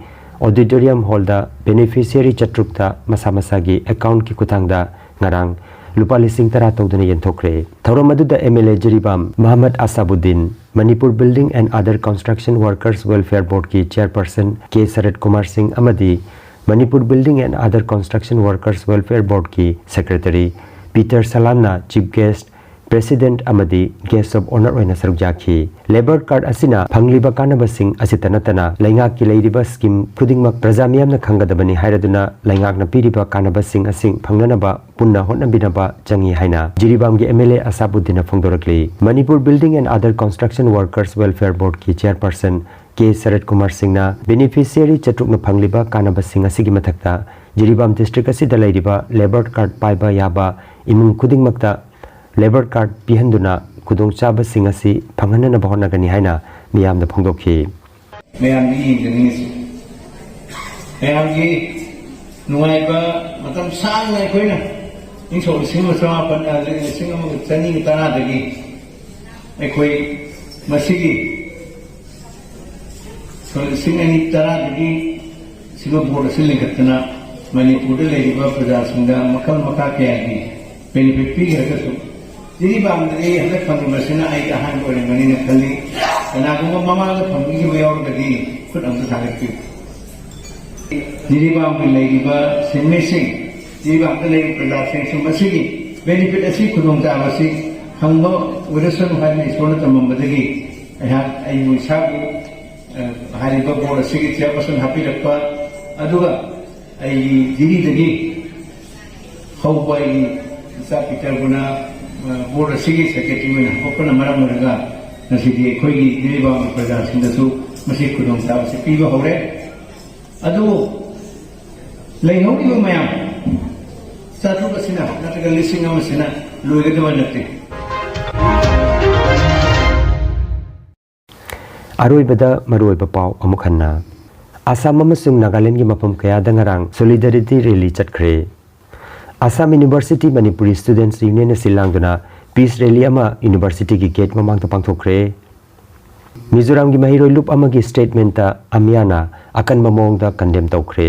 ꯑꯣꯗꯤꯇꯣꯔꯤꯌꯝ ꯍꯣꯜꯗ ꯕꯦꯅꯤꯐꯤꯁꯤꯌꯔꯤ ꯆꯥꯇ꯭ꯔꯨꯛꯇ ꯃꯁꯥ ꯃꯁꯥꯒꯤ ꯑꯦꯀꯥꯎꯟꯠꯀꯤ ꯈꯨꯠꯊꯥꯡꯗ ꯉꯔꯥꯡ ꯂꯨꯄꯥ ꯂꯤꯁꯤꯡ ꯇꯔꯥ ꯇꯧꯗꯨꯅ ꯌꯦꯟꯊꯣꯛꯈ꯭ꯔꯦ꯫ ꯊꯧꯔꯝ ꯑꯗꯨꯗ M L A Jiribam Mohammad Ashabuddin, Manipur building and other construction workers welfare ꯕꯣꯔꯗꯀꯤ ꯆꯤꯌꯔꯄꯔꯁꯟ ꯀꯦ ꯁꯔꯠ ꯀꯨꯃꯥꯔ ꯁꯤꯡ ꯑꯃꯗꯤ Manipur building and other construction workers welfare ꯕꯣꯔꯗꯀꯤ ꯁꯦꯀ꯭ꯔꯦꯇꯔꯤ ꯄꯤꯇꯔ ꯁꯂꯥꯝꯅ ꯆꯤꯐ ꯒꯦꯁ꯭ꯠ, President ꯑꯃꯗꯤ Guest of Honour ꯑꯣꯏꯅ ꯁꯔꯨꯛ ꯌꯥꯈꯤ꯫ Labour card ꯑꯁꯤꯅ ꯐꯪꯂꯤꯕ ꯀꯥꯟꯅꯕꯁꯤꯡ ꯑꯁꯤꯇ ꯅꯠꯇꯅ ꯂꯩꯉꯥꯛꯀꯤ ꯂꯩꯔꯤꯕ scheme ꯈꯨꯗꯤꯡꯃꯛ ꯄ꯭ꯔꯖꯥ ꯃꯤꯌꯥꯝꯅ ꯈꯪꯒꯗꯕꯅꯤ ꯍꯥꯏꯔꯗꯨꯅ ꯂꯩꯉꯥꯛꯅ ꯄꯤꯔꯤꯕ ꯀꯥꯟꯅꯕꯁꯤꯡ ꯑꯁꯤ ꯐꯪꯅꯅꯕ ꯄꯨꯟꯅ ꯍꯣꯠꯅꯕꯤꯅꯕ ꯆꯪꯏ ꯍꯥꯏꯅ ꯖꯤꯔꯤꯕꯥꯝꯒꯤ MLA ꯑꯁꯥꯕꯨꯗꯤꯟꯅ ꯐꯣꯡꯗꯣꯔꯛꯂꯤ꯫ Manipur Building and Other Construction Workers Welfare Board ꯀꯤ chairperson ꯀꯦ ꯁꯔꯠ ꯀꯨꯃꯥꯔ ꯁꯤꯡꯅ beneficiary ꯆꯥꯇ꯭ꯔꯨꯛꯅ ꯐꯪꯂꯤꯕ ꯀꯥꯟꯅꯕꯁꯤꯡ ꯑꯁꯤꯒꯤ ꯃꯊꯛꯇ ꯖꯤꯔꯤꯕꯥꯝ district ꯑꯁꯤꯗ ꯂꯩꯔꯤꯕ labour card ꯄꯥꯏꯕ ꯌꯥꯕ ꯏꯃꯨꯡ ꯈꯨꯗꯤꯡꯃꯛꯇ labour card ꯄꯤꯍꯟꯗꯨꯅ ꯈꯨꯗꯣꯡꯆꯥꯕꯁꯤꯡ ꯑꯁꯤ ꯐꯪꯍꯟꯅꯅꯕ ꯍꯣꯠꯅꯒꯅꯤ ꯍꯥꯏꯅ ꯃꯤꯌꯥꯝꯗ ꯐꯣꯡꯗꯣꯛꯈꯤ꯫ ꯃꯌꯥꯝꯒꯤ ꯌꯦꯡꯖꯅꯤꯡꯉꯤꯁꯤ, ꯃꯌꯥꯝꯒꯤ ꯅꯨꯡꯉꯥꯏꯕ ꯃꯇꯝ ꯁꯥꯡꯅ ꯑꯩꯈꯣꯏꯅ ꯏꯪ ꯁꯣꯛ ꯂꯤꯁꯤꯡ ꯑꯃ ꯆꯃꯥꯄꯟ, ꯑ, ꯂꯤꯁꯤꯡ ꯑꯃꯒ ꯆꯅꯤꯒ ꯇꯔꯥꯗꯒꯤ ꯑꯩꯈꯣꯏ ꯃꯁꯤꯒꯤ ꯁꯣꯛ ꯂꯤꯁꯤꯡ ꯑꯅꯤ ꯇꯔꯥꯗꯒꯤ ꯁꯤꯒꯨꯝꯕ board ꯑꯁꯤ ꯂꯤꯡꯈꯠꯇꯅ ꯃꯅꯤꯄꯨꯔꯗ ꯂꯩꯔꯤꯕ ꯄ꯭ꯔꯖꯥꯁꯤꯡꯗ ꯃꯈꯜ ꯃꯈꯥ ꯀꯌꯥꯒꯤ benefit ꯄꯤꯈ꯭ꯔꯒꯁꯨ, ꯖꯤꯔꯤꯕꯥꯝꯗꯗꯤ ꯍꯟꯗꯛ ꯐꯪꯉꯤꯕꯁꯤꯅ ꯑꯩꯒꯤ ꯑꯍꯥꯟꯕ ꯑꯣꯏꯔꯝꯒꯅꯤꯅ ꯈꯜꯂꯤ꯫ ꯀꯅꯥꯒꯨꯝꯕ ꯃꯃꯥꯡꯗ ꯐꯪꯕꯤꯈꯤꯕ ꯌꯥꯎꯔꯒꯗꯤ ꯈꯨꯠ ꯑꯝꯇ ꯊꯥꯡꯒꯠꯄꯤꯌꯨ꯫ ꯖꯤꯔꯤꯕꯥꯝꯒꯤ ꯂꯩꯔꯤꯕ ꯁꯤꯟꯃꯤꯁꯤꯡ, ꯖꯤꯔꯤꯕꯥꯝꯗ ꯂꯩꯔꯤꯕ ꯄ꯭ꯔꯖꯥꯁꯤꯡꯁꯨ ꯃꯁꯤꯒꯤ benefit ꯑꯁꯤ, ꯈꯨꯗꯣꯡꯆꯥꯕ ꯑꯁꯤ ꯐꯪꯕ ꯑꯣꯏꯔꯁꯅꯨ ꯍꯥꯏꯗꯨꯅ ꯏꯁꯣꯔꯅ ꯇꯝꯃꯝꯕꯗꯒꯤ ꯑꯩꯍꯥꯛ ꯑꯩꯕꯨ ꯏꯁꯥꯕꯨ, ꯑ, ꯍꯥꯏꯔꯤꯕ board ꯑꯁꯤꯒꯤ chairperson ꯍꯥꯞꯄꯤꯔꯛꯄ, ꯑꯗꯨꯒ ꯑꯩꯒꯤ ꯖꯤꯔꯤꯗꯒꯤ ꯍꯧꯕ ꯑꯩꯒꯤ ꯏꯆꯥ ꯄꯤꯇꯔꯕꯨꯅ, ꯑ, board ꯑꯁꯤꯒꯤ secretary ꯑꯣꯏꯅ ꯍꯥꯞꯄꯛꯄꯅ ꯃꯔꯝ ꯑꯣꯏꯔꯒ ꯉꯁꯤꯗꯤ ꯑꯩꯈꯣꯏꯒꯤ ꯖꯤꯔꯤꯕꯥꯝꯒꯤ ꯄ꯭ꯔꯖꯥꯁꯤꯡꯗꯁꯨ ꯃꯁꯤ ꯈꯨꯗꯣꯡꯆꯥꯕꯁꯤ ꯄꯤꯕ ꯍꯧꯔꯦ꯫ ꯑꯗꯨꯕꯨ ꯂꯩꯍꯧꯔꯤꯕ ꯃꯌꯥꯝ ꯆꯥꯇ꯭ꯔꯨꯛ ꯑꯁꯤꯅ ꯅꯠꯇ꯭ꯔꯒ ꯂꯤꯁꯤꯡ ꯑꯃꯁꯤꯅ ꯂꯣꯏꯒꯗꯕ ꯅꯠꯇꯦ꯫ ꯑꯔꯣꯏꯕꯗ ꯃꯔꯨꯑꯣꯏꯕ ꯄꯥꯎ ꯑꯃꯨꯛ ꯍꯟꯅ꯫ ꯑꯁꯥꯝ ꯑꯃꯁꯨꯡ ꯅꯥꯒꯥꯂꯦꯟꯗꯒꯤ ꯃꯐꯝ ꯀꯌꯥꯗ ꯉꯔꯥꯡ solidarity rally ꯆꯠꯈ꯭ꯔꯦ꯫ Assam University Manipuri Students Union ꯑꯁꯤ ꯂꯥꯡꯗꯨꯅ peace rally ꯑꯃ universityꯒꯤ gate ꯃꯃꯥꯡꯗ ꯄꯥꯡꯊꯣꯛꯈ꯭ꯔꯦ꯫ ꯃꯤꯖꯣꯔꯥꯝꯒꯤ ꯃꯍꯩꯔꯣꯏ ꯂꯨꯞ ꯑꯃꯒꯤ statementꯇ ꯑꯃꯤꯌꯥꯅ ꯑꯀꯟꯕ ꯃꯑꯣꯡꯗ condemn ꯇꯧꯈ꯭ꯔꯦ꯫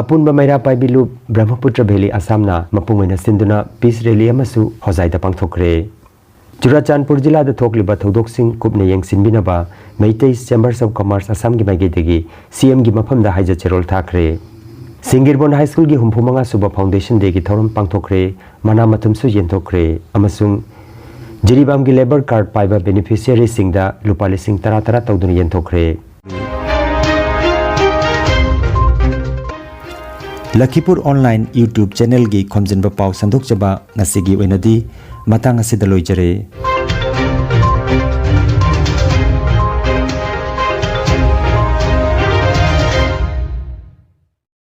ꯑꯄꯨꯟꯕ ꯃꯩꯔꯥ ꯄꯥꯏꯕꯤ ꯂꯨꯞ Brahmaputra Valley ꯑꯁꯥꯝꯅ ꯃꯄꯨꯡ ꯑꯣꯏꯅ ꯁꯤꯟꯗꯨꯅ peace rally ꯑꯃꯁꯨ ꯍꯣꯖꯥꯏꯗ ꯄꯥꯡꯊꯣꯛꯈ꯭ꯔꯦ꯫ ꯆꯨꯔꯥꯆꯥꯟꯄꯨꯔ ꯖꯤꯂꯥꯗ ꯊꯣꯛꯂꯤꯕ ꯊꯧꯗꯣꯛꯁꯤꯡ ꯀꯨꯞꯅ ꯌꯦꯡꯁꯤꯟꯕꯤꯅꯕ Meitei Chambers of Commerce ꯑꯁꯥꯝꯒꯤ ꯃꯥꯏꯀꯩꯗꯒꯤ CMꯒꯤ ꯃꯐꯝꯗ ꯍꯥꯏꯖ ꯆꯦꯔꯣꯜ ꯊꯥꯈ꯭ꯔꯦ꯫ ꯁꯤꯡꯒꯤꯔꯕꯣꯟ ꯍꯥꯏ ꯁ꯭ꯀꯨꯜꯒꯤ ꯍꯨꯝꯐꯨ ꯃꯉꯥ ꯁꯨꯕ ꯐꯥꯎꯟꯗꯦꯁꯟ ꯗꯦꯒꯤ ꯊꯧꯔꯝ ꯄꯥꯡꯊꯣꯛꯈ꯭ꯔꯦ꯫ ꯃꯅꯥ ꯃꯊꯨꯝꯁꯨ ꯌꯦꯟꯊꯣꯛꯈ꯭ꯔꯦ ꯑꯃꯁꯨꯡ ꯖꯤꯔꯤꯕꯥꯝꯒꯤ ꯂꯦꯕꯔ ꯀꯥꯔꯗ ꯄꯥꯏꯕ ꯕꯦꯅꯤꯐꯤꯁꯤꯌꯔꯤꯁꯤꯡꯗ ꯂꯨꯄꯥ ꯂꯤꯁꯤꯡ ꯇꯔꯥ ꯇꯔꯥ ꯇꯧꯗꯨꯅ ꯌꯦꯟꯊꯣꯛꯈ꯭ꯔꯦ꯫ ꯂꯈꯤꯄꯨꯔ ꯑꯣꯟꯂꯥꯏꯟ YouTube ꯆꯦꯅꯦꯜꯒꯤ ꯈꯣꯝꯖꯤꯟꯕ ꯄꯥꯎ ꯁꯟꯗꯣꯛꯆꯕ ꯉꯁꯤꯒꯤ ꯑꯣꯏꯅꯗꯤ ꯃꯇꯥꯡ ꯑꯁꯤꯗ ꯂꯣꯏꯖꯔꯦ꯫